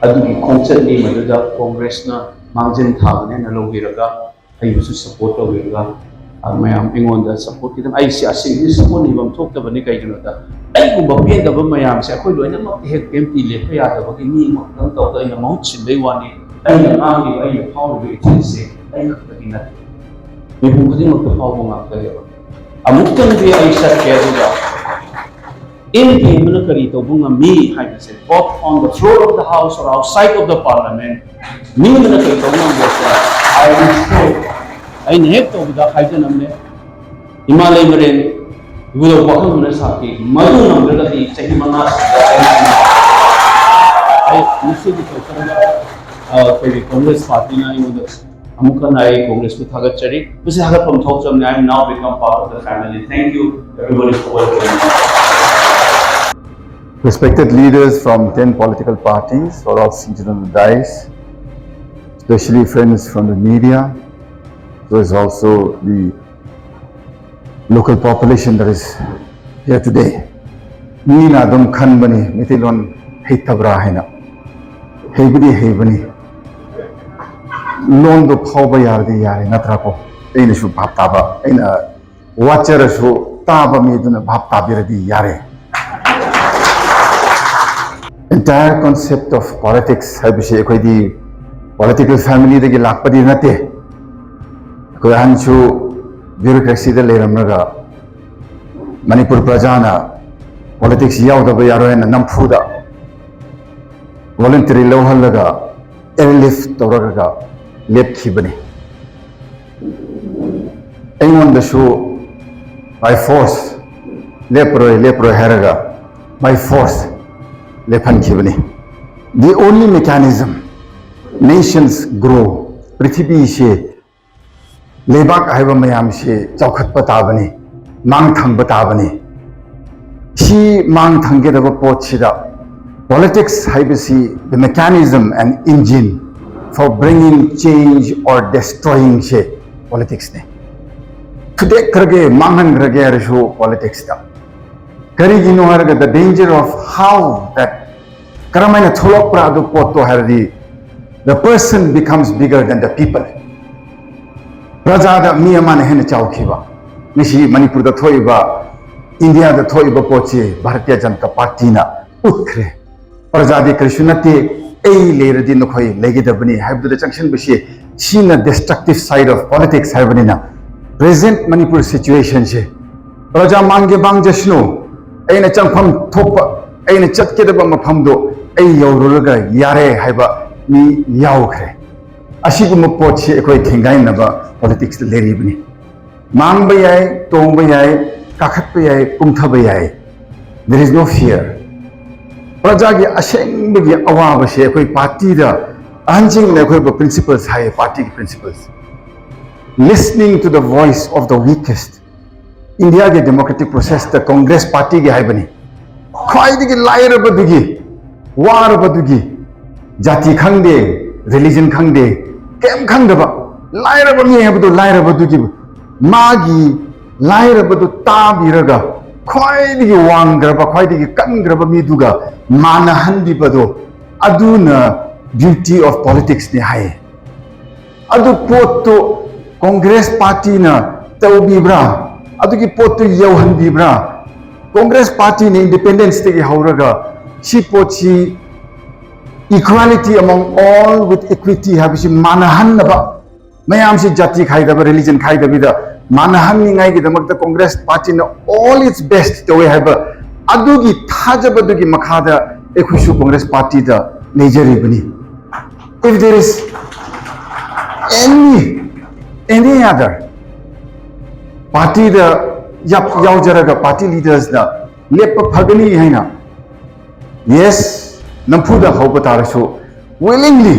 ꯑꯗꯨꯒꯤ ꯈꯣꯡꯆꯠꯅꯤ ꯃꯗꯨꯗ ꯀꯣꯡꯒ꯭ꯔꯦꯁꯅ ꯃꯥꯡꯖꯤꯟ ꯊꯥꯕꯅꯦꯅ ꯂꯧꯕꯤꯔꯒ, ꯑꯩꯕꯨꯁꯨ ꯁꯞꯄꯣꯔꯠ ꯇꯧꯕꯤꯔꯒ, ꯑ, ꯃꯌꯥꯝ ꯑꯩꯉꯣꯟꯗ ꯁꯞꯄꯣꯔꯠ ꯈꯤꯇꯪ, ꯑꯩꯁꯦ ꯑꯁꯤꯒꯤꯗꯤ ꯁꯞꯄꯣꯔꯠ ꯅꯤꯕꯝ ꯊꯣꯛꯇꯕꯅꯤ꯫ ꯀꯩꯒꯤꯅꯣꯗ, ꯑꯩꯒꯨꯝꯕ ꯄꯦꯟꯗꯕ ꯃꯌꯥꯝꯁꯦ ꯑꯩꯈꯣꯏ ꯂꯣꯏꯅꯃꯛ ꯍꯦꯛ ꯑꯦꯝ ꯄꯤ ꯂꯦꯞꯄ ꯌꯥꯗꯕꯒꯤ ꯃꯤ ꯑꯃꯈꯛꯇꯪ ꯇꯧꯔꯒ ꯑꯩꯅ ꯃꯍꯨꯠ ꯁꯤꯟꯕꯩ ꯋꯥꯅꯤ꯫ ꯑꯩꯅ ꯉꯥꯡꯂꯤꯕ, ꯑꯩꯅ ꯐꯥꯎꯔꯤꯕ ꯏꯊꯤꯜꯁꯦ ꯑꯩ ꯈꯛꯇꯒꯤ ꯅꯠꯇꯦ, ꯃꯤꯄꯨꯝ ꯈꯨꯗꯤꯡꯃꯛꯇ ꯐꯥꯎꯕ ꯉꯥꯛꯇꯅꯦꯕ꯫ ꯑꯃꯨꯛꯇꯪꯗꯤ ꯑꯩ ꯆꯠꯀꯦ, ꯑꯗꯨꯒ ꯑꯦꯝ ꯄꯤ ꯑꯃꯅ ꯀꯔꯤ ꯇꯧꯕ ꯉꯝꯃꯤ ꯍꯥꯏꯕꯁꯦ, both on the floor of the house or outside of the parliament, ꯃꯤ ꯑꯃꯅ ꯀꯔꯤ ꯇꯧꯕ ꯉꯝꯒꯦ ꯍꯥꯏꯕꯁꯦ, I am sure, ꯑꯩꯅ ꯍꯦꯛ ꯇꯧꯕꯗ ꯍꯥꯏꯖꯅꯕꯅꯦ, ꯏꯃꯥ ꯂꯩꯃꯔꯦꯟ ꯏꯕꯨꯙꯧ ꯄꯥꯈꯪꯕꯅ ꯁꯥꯈꯤ, ꯃꯗꯨ ꯉꯝꯗ꯭ꯔꯒꯗꯤ ꯆꯍꯤ ꯃꯉꯥ ꯁꯤꯗ ꯑꯩ, ꯑꯩ ꯉꯁꯤꯒꯤ ꯊꯣꯛꯆꯔꯒ, ꯑ, ꯑꯩꯈꯣꯏꯒꯤ ꯀꯣꯡꯒ꯭ꯔꯦꯁ ꯄꯥꯔꯇꯤꯅ ꯑꯩꯉꯣꯟꯗ ꯑꯃꯨꯛ ꯍꯟꯅ ꯑꯩ ꯀꯣꯡꯒ꯭ꯔꯦꯁꯄꯨ ꯊꯥꯒꯠꯆꯔꯤ꯫ ꯃꯁꯤ ꯊꯥꯒꯠꯐꯝ ꯊꯣꯛꯆꯕꯅꯤ꯫ I am now become part of the family. Thank you everybody for welcoming me. Respected leaders from ten political parties are all seated on the dais, especially friends from the media, there is also the local population that is here today. ꯃꯤꯅ ꯑꯗꯨꯝ ꯈꯟꯕꯅꯤ ꯃꯩꯇꯩꯂꯣꯟ ꯍꯩꯇꯕ꯭ꯔꯥ ꯍꯥꯏꯅ꯫ ꯍꯩꯕꯨꯗꯤ ꯍꯩꯕꯅꯤ, ꯂꯣꯟꯗꯣ ꯐꯥꯎꯕ ꯌꯥꯔꯗꯤ ꯌꯥꯔꯦ, ꯅꯠꯇ꯭ꯔꯥꯀꯣ? ꯑꯩꯅꯁꯨ ꯚꯥꯞ ꯇꯥꯕ, ꯑꯩꯅ ꯋꯥꯠꯆꯔꯁꯨ ꯇꯥꯕ ꯃꯤꯗꯨꯅ ꯚꯥꯞ ꯇꯥꯕꯤꯔꯗꯤ ꯌꯥꯔꯦ꯫ Entire concept of politics ꯍꯥꯏꯕꯁꯤ ꯑꯩꯈꯣꯏꯗꯤ political family ꯗꯒꯤ ꯂꯥꯛꯄꯗꯤ ꯅꯠꯇꯦ꯫ ꯑꯩꯈꯣꯏ ꯑꯍꯟꯁꯨ bureaucracy ꯗ ꯂꯩꯔꯝꯂꯒ ꯃꯅꯤꯄꯨꯔ ꯄ꯭ꯔꯖꯥꯅ politics ꯌꯥꯎꯗꯕ ꯌꯥꯔꯣꯏ ꯍꯥꯏꯅ ꯅꯝꯐꯨꯗ voluntary ꯂꯧꯍꯜꯂꯒ airlift ꯇꯧꯔꯒ ꯂꯦꯞꯈꯤꯕꯅꯤ꯫ ꯑꯩꯉꯣꯟꯗꯁꯨ by force ꯂꯦꯞꯄꯔꯣꯏ ꯂꯦꯞꯄꯔꯣꯏ ꯍꯥꯏꯔꯒ by force ꯂꯦꯞꯍꯟꯈꯤꯕꯅꯤ꯫ The only mechanism nations grow, ꯄ꯭ꯔꯤꯊꯤꯕꯤꯁꯦ ꯂꯩꯕꯥꯛ ꯍꯥꯏꯕ ꯃꯌꯥꯝꯁꯤ ꯆꯥꯎꯈꯠꯄ ꯇꯥꯕꯅꯤ, ꯃꯥꯡ ꯊꯪꯕ ꯇꯥꯕꯅꯤ꯫ ꯁꯤ ꯃꯥꯡ ꯊꯪꯒꯗꯕ ꯄꯣꯠꯁꯤꯗ politics ꯍꯥꯏꯕꯁꯤ the mechanism and engine for bringing change or destroying say politics ꯅꯤ꯫ ꯊꯨꯗꯦꯛꯈ꯭ꯔꯒꯦ, ꯃꯥꯡꯍꯟꯈ꯭ꯔꯒꯦ ꯍꯥꯏꯔꯁꯨ politics ꯇ꯫ ꯀꯔꯤꯒꯤꯅꯣ ꯍꯥꯏꯔꯒ the danger of how that ꯀꯔꯝꯍꯥꯏꯅ ꯊꯣꯛꯂꯛꯄ꯭ꯔꯥ ꯑꯗꯨ ꯄꯣꯠꯇꯣ ꯍꯥꯏꯔꯗꯤ the person becomes bigger than the people꯫ ꯄ꯭ꯔꯖꯥꯗ ꯃꯤ ꯑꯃꯅ ꯍꯦꯟꯅ ꯆꯥꯎꯈꯤꯕ꯫ ꯉꯁꯤ ꯃꯅꯤꯄꯨꯔꯗ ꯊꯣꯛꯏꯕ, ꯏꯟꯗꯤꯌꯥꯗ ꯊꯣꯛꯏꯕ ꯄꯣꯠꯁꯤ ꯚꯥꯔꯇꯤꯌ ꯖꯅꯇꯥ ꯄꯥꯔꯇꯤꯅ ꯎꯠꯈ꯭ꯔꯦ꯫ ꯄ꯭ꯔꯖꯥꯗꯤ ꯀꯔꯤꯁꯨ ꯅꯠꯇꯦ, ꯑꯩ ꯂꯩꯔꯗꯤ ꯅꯈꯣꯏ ꯂꯩꯒꯗꯕꯅꯤ ꯍꯥꯏꯕꯗꯨꯗ ꯆꯪꯁꯤꯟꯕꯁꯤ, ꯁꯤꯅ destructive side of politics ꯍꯥꯏꯕꯅꯤꯅ, present ꯃꯅꯤꯄꯨꯔ situation ꯁꯦ ꯄ꯭ꯔꯖꯥ ꯃꯥꯡꯒꯦ ꯃꯥꯡꯖꯁꯅꯨ, ꯑꯩꯅ ꯆꯪꯐꯝ ꯊꯣꯛꯄ, ꯑꯩꯅ ꯆꯠꯀꯗꯕ ꯃꯐꯝꯗꯣ ꯑꯩ ꯌꯧꯔꯨꯔꯒ ꯌꯥꯔꯦ ꯍꯥꯏꯕ ꯃꯤ ꯌꯥꯎꯈ꯭ꯔꯦ꯫ ꯑꯁꯤꯒꯨꯝꯕ ꯄꯣꯠꯁꯤ ꯑꯩꯈꯣꯏ ꯊꯦꯡꯒꯥꯏꯅꯕ politics ꯇ ꯂꯩꯔꯤꯕꯅꯤ꯫ ꯃꯥꯡꯕ ꯌꯥꯏ, ꯇꯣꯡꯕ ꯌꯥꯏ, ꯀꯥꯈꯠꯄ ꯌꯥꯏ, ꯀꯨꯝꯊꯕ ꯌꯥꯏ꯫ There is no fear꯫ ꯄ꯭ꯔꯖꯥꯒꯤ ꯑꯁꯦꯡꯕꯒꯤ ꯑꯋꯥꯕꯁꯦ ꯑꯩꯈꯣꯏ ꯄꯥꯔꯇꯤꯗ, ꯑꯍꯟꯁꯤꯡꯅ ꯑꯩꯈꯣꯏꯕꯨ principles ꯍꯥꯏꯌꯦ, ꯄꯥꯔꯇꯤꯒꯤ principles꯫ Listening to the voice of the weakest꯫ ꯏꯟꯗꯤꯌꯥꯒꯤ democratic process ꯇ ꯀꯣꯡꯒ꯭ꯔꯦꯁ ꯄꯥꯔꯇꯤꯒꯤ ꯍꯥꯏꯕꯅꯤ, ꯈ꯭ꯋꯥꯏꯗꯒꯤ ꯂꯥꯏꯔꯕꯗꯨꯒꯤ, ꯋꯥꯔꯕꯗꯨꯒꯤ, ꯖꯥꯇꯤ ꯈꯪꯗꯦ, religion ꯈꯪꯗꯦ, ꯀꯩꯝ ꯈꯪꯗꯕ ꯂꯥꯏꯔꯕ ꯃꯤ ꯍꯥꯏꯕꯗꯨ, ꯂꯥꯏꯔꯕꯗꯨꯒꯤ, ꯃꯥꯒꯤ ꯂꯥꯏꯔꯕꯗꯨ ꯇꯥꯕꯤꯔꯒ ꯈ꯭ꯋꯥꯏꯗꯒꯤ ꯋꯥꯡꯈ꯭ꯔꯕ, ꯈ꯭ꯋꯥꯏꯗꯒꯤ ꯀꯟꯈ꯭ꯔꯕ ꯃꯤꯗꯨꯒ ꯃꯥꯟꯅꯍꯟꯕꯤꯕꯗꯣ, ꯑꯗꯨꯅ beauty of politics ꯅꯤ ꯍꯥꯏꯌꯦ꯫ ꯑꯗꯨ ꯄꯣꯠꯇꯨ ꯀꯣꯡꯒ꯭ꯔꯦꯁ ꯄꯥꯔꯇꯤꯅ ꯇꯧꯕꯤꯕ꯭ꯔꯥ? ꯑꯗꯨꯒꯤ ꯄꯣꯠꯇꯨ ꯌꯧꯍꯟꯕꯤꯕ꯭ꯔꯥ? ꯀꯣꯡꯒ꯭ꯔꯦꯁ ꯄꯥꯔꯇꯤꯅ independence ꯇꯒꯤ ꯍꯧꯔꯒ ꯁꯤ ꯄꯣꯠꯁꯤ equality among all with equity ꯍꯥꯏꯕꯁꯤ ꯃꯥꯟꯅꯍꯟꯅꯕ, ꯃꯌꯥꯝꯁꯤ ꯖꯥꯇꯤ ꯈꯥꯏꯗꯕ, religion ꯈꯥꯏꯗꯕꯤꯗ ꯃꯥꯟꯅꯍꯟꯅꯤꯡꯉꯥꯏꯒꯤꯗꯃꯛꯇ Congress ꯄꯥꯔꯇꯤꯅ all its best ꯇꯧꯋꯦ ꯍꯥꯏꯕ ꯑꯗꯨꯒꯤ ꯊꯥꯖꯕꯗꯨꯒꯤ ꯃꯈꯥꯗ ꯑꯩꯈꯣꯏꯁꯨ Congress ꯄꯥꯔꯇꯤꯗ ꯂꯩꯖꯔꯤꯕꯅꯤ꯫ If there is any any other party the ꯌꯥꯎꯖꯔꯒ party leaders ꯅ ꯂꯦꯞꯄ ꯐꯒꯅꯤ ꯍꯥꯏꯅ, yes, ꯅꯝꯐꯨꯗ ꯍꯧꯕ ꯇꯥꯔꯁꯨ, willingly,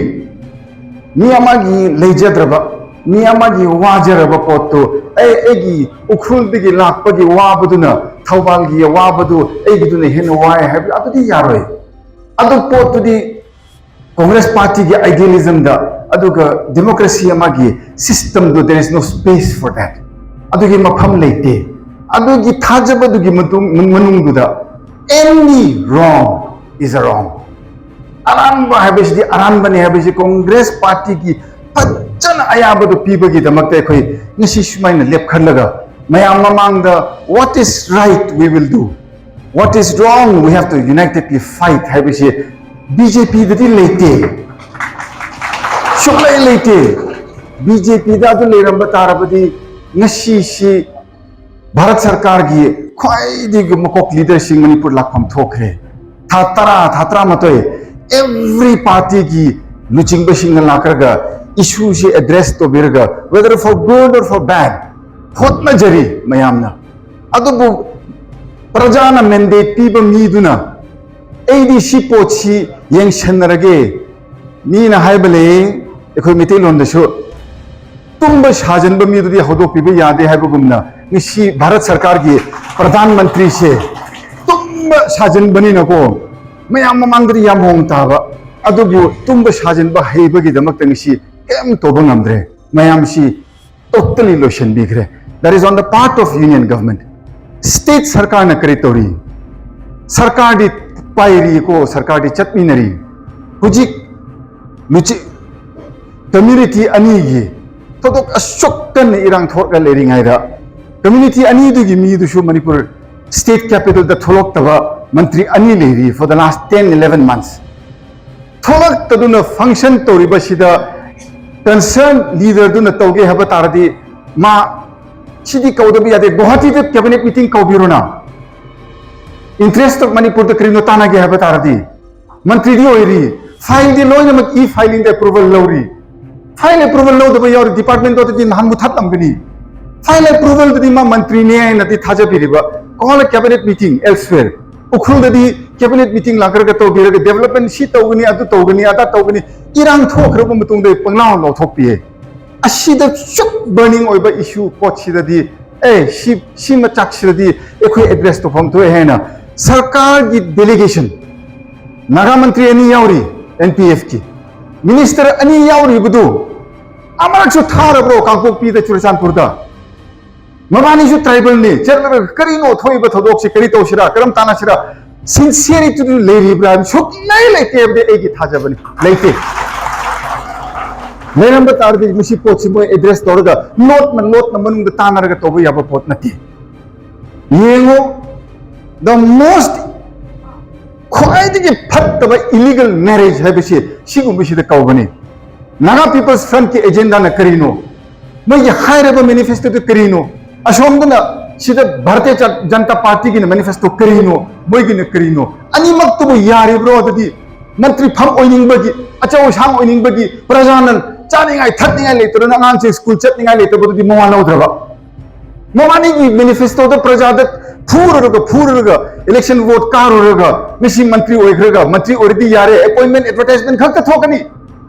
ꯃꯤ ꯑꯃꯒꯤ ꯂꯩꯖꯗ꯭ꯔꯕ, ꯃꯤ ꯑꯃꯒꯤ ꯋꯥꯖꯔꯕ ꯄꯣꯠꯇꯨ, ꯑꯩ ꯑꯩꯒꯤ ꯎꯈ꯭ꯔꯨꯜꯗꯒꯤ ꯂꯥꯛꯄꯒꯤ ꯋꯥꯕꯗꯨꯅ, ꯊꯧꯕꯥꯜꯒꯤ ꯋꯥꯕꯗꯨ ꯑꯩꯒꯤꯗꯨꯅ ꯍꯦꯟꯅ ꯋꯥꯏ ꯍꯥꯏꯕ ꯑꯗꯨꯗꯤ ꯌꯥꯔꯣꯏ꯫ ꯑꯗꯨ ꯄꯣꯠꯇꯨꯗꯤ Congress party ꯒꯤ idealism ꯗ, ꯑꯗꯨꯒ democracy ꯑꯃꯒꯤ system do, there is no space for that. ꯑꯗꯨꯒꯤ ꯃꯐꯝ ꯂꯩꯇꯦ꯫ ꯑꯗꯨꯒꯤ ꯊꯥꯖꯕꯗꯨꯒꯤ ꯃꯇꯨꯡ, ꯃꯅꯨꯡꯗꯨꯗ any wrong is a wrong. ꯑꯔꯥꯟꯕ ꯍꯥꯏꯕꯁꯤꯗꯤ ꯑꯔꯥꯟꯕꯅꯤ ꯍꯥꯏꯕꯁꯤ Congress party ꯒꯤ ꯐꯖꯅ ꯑꯌꯥꯕꯗꯨ ꯄꯤꯕꯒꯤꯗꯃꯛꯇ ꯑꯩꯈꯣꯏ ꯉꯁꯤ ꯁꯨꯃꯥꯏꯅ ꯂꯦꯞꯈꯠꯂꯒ ꯃꯌꯥꯝ ꯃꯃꯥꯡꯗ what is right we will do, what is wrong we have to unitedly fight ꯍꯥꯏꯕꯁꯤ BJP ꯗꯗꯤ ꯂꯩꯇꯦ, ꯁꯨꯛꯂꯩ ꯂꯩꯇꯦ꯫ BJP ꯗ ꯑꯗꯨ ꯂꯩꯔꯝꯕ ꯇꯥꯔꯕꯗꯤ ꯉꯁꯤꯁꯤ ꯚꯥꯔꯠ ꯁꯔꯀꯥꯔꯒꯤ ꯈ꯭ꯋꯥꯏꯗꯒꯤ ꯃꯀꯣꯛ leader ꯁꯤꯡ ꯃꯅꯤꯄꯨꯔ ꯂꯥꯛꯐꯝ ꯊꯣꯛꯈ꯭ꯔꯦ꯫ ꯊꯥ ꯇꯔꯥ, ꯊꯥ ꯇꯔꯥꯃꯥꯊꯣꯏ every party ꯒꯤ ꯂꯨꯆꯤꯡꯕꯁꯤꯡꯅ ꯂꯥꯛꯈ꯭ꯔꯒ issue ꯁꯤ address ꯇꯧꯕꯤꯔꯒ, whether for good or for bad, ꯍꯣꯠꯅꯖꯔꯤ ꯃꯌꯥꯝꯅ꯫ ꯑꯗꯨꯕꯨ ꯄ꯭ꯔꯖꯥꯅ mandate ꯄꯤꯕ ꯃꯤꯗꯨꯅ ꯑꯩꯗꯤ ꯁꯤ ꯄꯣꯠꯁꯤ ꯌꯦꯡꯁꯟꯅꯔꯒꯦ꯫ ꯃꯤꯅ ꯍꯥꯏꯕ ꯂꯩ, ꯑꯩꯈꯣꯏ ꯃꯩꯇꯩꯂꯣꯟꯗꯁꯨ, ꯇꯨꯝꯕ ꯁꯥꯖꯟꯕ ꯃꯤꯗꯨꯗꯤ ꯍꯧꯗꯣꯛꯄꯤꯕ ꯌꯥꯗꯦ ꯍꯥꯏꯕꯒꯨꯝꯅ, ꯉꯁꯤ ꯚꯥꯔꯠ ꯁꯔꯀꯥꯔꯒꯤ ꯄ꯭ꯔꯙꯥꯟ ꯃꯟꯇ꯭ꯔꯤꯁꯦ ꯇꯨꯝꯕ ꯁꯥꯖꯟꯕꯅꯤꯅꯀꯣ, ꯃꯌꯥꯝ ꯃꯃꯥꯡꯗꯗꯤ ꯌꯥꯝ ꯍꯣꯡ ꯇꯥꯕ, ꯑꯗꯨꯕꯨ ꯇꯨꯝꯕ ꯁꯥꯖꯟꯕ ꯍꯩꯕꯒꯤꯗꯃꯛꯇ ꯉꯁꯤ ꯀꯔꯤꯝ ꯇꯧꯕ ꯉꯝꯗ꯭ꯔꯦ꯫ ꯃꯌꯥꯝꯁꯤ totally ꯂꯣꯏꯁꯤꯟꯕꯤꯈ꯭ꯔꯦ꯫ That is on the part of union government. State ꯁꯔꯀꯥꯔꯅ ꯀꯔꯤ ꯇꯧꯔꯤ? ꯁꯔꯀꯥꯔꯗꯤ ꯄꯥꯏꯔꯤꯀꯣ, ꯁꯔꯀꯥꯔꯗꯤ ꯆꯠꯃꯤꯟꯅꯔꯤ꯫ ꯍꯧꯖꯤꯛ ꯂꯨꯆꯤ-, community ꯑꯅꯤꯒꯤ ꯊꯧꯗꯣꯛ ꯑꯁꯨꯛ ꯀꯟꯅ ꯏꯔꯥꯡ ꯊꯣꯛꯂꯒ ꯂꯩꯔꯤꯉꯩꯗ, community ꯑꯅꯤꯗꯨꯒꯤ ꯃꯤꯗꯨꯁꯨ ꯃꯅꯤꯄꯨꯔ state capital ꯗ ꯊꯣꯛꯂꯛꯇꯕ ꯃꯟꯇ꯭ꯔꯤ ꯑꯅꯤ ꯂꯩꯔꯤ for the last ten eleven months꯫ ꯊꯣꯛꯂꯛꯇꯗꯨꯅ function ꯇꯧꯔꯤꯕꯁꯤꯗ concern leader ꯗꯨꯅ ꯇꯧꯒꯦ ꯍꯥꯏꯕ ꯇꯥꯔꯗꯤ, ꯃꯥ ꯁꯤꯗꯤ ꯀꯧꯗꯕ ꯌꯥꯗꯦ, ꯒꯨꯋꯥꯍꯥꯇꯤꯗ cabinet meeting ꯀꯧꯕꯤꯔꯣꯅ꯫ Interest of ꯃꯅꯤꯄꯨꯔꯗ ꯀꯔꯤꯅꯣ ꯇꯥꯟꯅꯒꯦ ꯍꯥꯏꯕ ꯇꯥꯔꯗꯤ, ꯃꯟꯇ꯭ꯔꯤꯗꯤ ꯑꯣꯏꯔꯤ, File ꯗꯤ ꯂꯣꯏꯅꯃꯛ e filing ꯗ approval ꯂꯧꯔꯤ꯫ File approval ꯂꯧꯗꯕ ꯌꯥꯎꯔꯤ, department ꯗꯨꯗꯤ ꯅꯍꯥꯟ ꯃꯨꯊꯠꯂꯝꯒꯅꯤ꯫ File approval ꯗꯨꯗꯤ ꯃꯥ ꯃꯟꯇ꯭ꯔꯤꯅꯦ ꯍꯥꯏꯅꯗꯤ ꯊꯥꯖꯕꯤꯔꯤꯕ꯫ Call a cabinet meeting elsewhere. ꯎꯈ꯭ꯔꯨꯜꯗꯗꯤ cabinet meeting ꯂꯥꯛꯈ꯭ꯔꯒ ꯇꯧꯕꯤꯔꯒ development ꯁꯤ ꯇꯧꯒꯅꯤ, ꯑꯗꯨ ꯇꯧꯒꯅꯤ, ꯑꯗꯥ ꯇꯧꯒꯅꯤ, ꯏꯔꯥꯡ ꯊꯣꯛꯈ꯭ꯔꯕ ꯃꯇꯨꯡꯗ ꯄꯪꯂꯥꯎ ꯂꯥꯎꯊꯣꯛꯄꯤꯌꯦ꯫ ꯑꯁꯤꯗ ꯁꯨꯛ burning ꯑꯣꯏꯕ issue ꯄꯣꯠꯁꯤꯗꯗꯤ, ꯑꯦ, ꯁꯤ, ꯁꯤ ꯃꯆꯥꯛꯁꯤꯗꯗꯤ ꯑꯩꯈꯣꯏ address ꯇꯧꯐꯝ ꯊꯣꯛꯑꯦ ꯍꯥꯏꯅ ꯁꯔꯀꯥꯔꯒꯤ delegation, ꯅꯥꯒꯥ ꯃꯟꯇ꯭ꯔꯤ ꯑꯅꯤ ꯌꯥꯎꯔꯤ, N P F ꯀꯤ minister ꯑꯅꯤ ꯌꯥꯎꯔꯤꯕꯗꯨ ꯑꯃꯔꯛꯁꯨ ꯊꯥꯔꯕ꯭ꯔꯣ ꯀꯥꯡꯄꯣꯛꯄꯤꯗ, ꯆꯨꯔꯆꯥꯟꯄꯨꯔꯗ? ꯃꯕꯥꯅꯤꯁꯨ tribal ꯅꯤ, ꯆꯠꯂꯒ ꯀꯔꯤꯅꯣ ꯊꯣꯛꯏꯕ ꯊꯧꯗꯣꯛꯁꯤ, ꯀꯔꯤ ꯇꯧꯁꯤꯔꯥ, ꯀꯔꯝ ꯇꯥꯟꯅꯁꯤꯔꯥ, sincerity ꯗꯨ ꯂꯩꯔꯤꯕ꯭ꯔꯥ ꯍꯥꯏꯕ ꯁꯨꯛꯂꯩ ꯂꯩꯇꯦ ꯍꯥꯏꯕꯗꯤ ꯑꯩꯒꯤ ꯊꯥꯖꯕꯅꯤ, ꯂꯩꯇꯦ꯫ ꯂꯩꯔꯝꯕ ꯇꯥꯔꯗꯤ ꯃꯁꯤ ꯄꯣꯠꯁꯤ ꯃꯣꯏ address ꯇꯧꯔꯒ ꯂꯣꯠꯅ ꯂꯣꯠꯅ ꯃꯅꯨꯡꯗ ꯇꯥꯟꯅꯔꯒ ꯇꯧꯕ ꯌꯥꯕ ꯄꯣꯠ ꯅꯠꯇꯦ꯫ ꯌꯦꯡꯉꯣ, the most ꯈ꯭ꯋꯥꯏꯗꯒꯤ ꯐꯠꯇꯕ illegal marriage ꯍꯥꯏꯕꯁꯤ ꯁꯤꯒꯨꯝꯕꯁꯤꯗ ꯀꯧꯕꯅꯤ꯫ Naga People's Front ꯀꯤ agenda ꯅ ꯀꯔꯤꯅꯣ? ꯃꯣꯏꯒꯤ ꯍꯥꯏꯔꯕ manifesto ꯗꯨ ꯀꯔꯤꯅꯣ? ꯑꯁꯣꯝꯗꯅ ꯁꯤꯗ ꯚꯥꯔꯇꯤꯌ ꯖ-, ꯖꯅꯇꯥ ꯄꯥꯔꯇꯤꯒꯤꯅ manifesto ꯀꯔꯤꯅꯣ? ꯃꯣꯏꯒꯤꯅ ꯀꯔꯤꯅꯣ? ꯑꯅꯤꯃꯛꯇꯨꯕꯨ ꯌꯥꯔꯤꯕ꯭ꯔꯣ? ꯑꯗꯨꯗꯤ ꯃꯟꯇ꯭ꯔꯤ ꯐꯝ ꯑꯣꯏꯅꯤꯡꯕꯒꯤ, ꯑꯆꯧ ꯑꯁꯥꯡ ꯑꯣꯏꯅꯤꯡꯕꯒꯤ, ꯄ꯭ꯔꯖꯥꯅ ꯆꯥꯅꯤꯡꯉꯥꯏ ꯊꯛꯅꯤꯡꯉꯥꯏ ꯂꯩꯇꯗꯅ ꯑꯉꯥꯡꯁꯤꯡ ꯁ꯭ꯀꯨꯜ ꯆꯠꯅꯤꯡꯉꯥꯏ ꯂꯩꯇꯕꯗꯨꯗꯤ ꯃꯋꯥ ꯂꯧꯗ꯭ꯔꯕ? ꯃꯕꯥꯅꯤꯒꯤ manifesto ꯗ ꯄ꯭ꯔꯖꯥꯗ ꯐꯨꯔꯨꯔꯒ, ꯐꯨꯔꯨꯔꯒ election vote ꯀꯥꯔꯨꯔꯒ ꯉꯁꯤ ꯃꯟꯇ꯭ꯔꯤ ꯑꯣꯏꯈ꯭ꯔꯒ, ꯃꯟꯇ꯭ꯔꯤ ꯑꯣꯏꯔꯗꯤ ꯌꯥꯔꯦ, appointment advertisement ꯈꯛꯇ ꯊꯣꯛꯀꯅꯤ꯫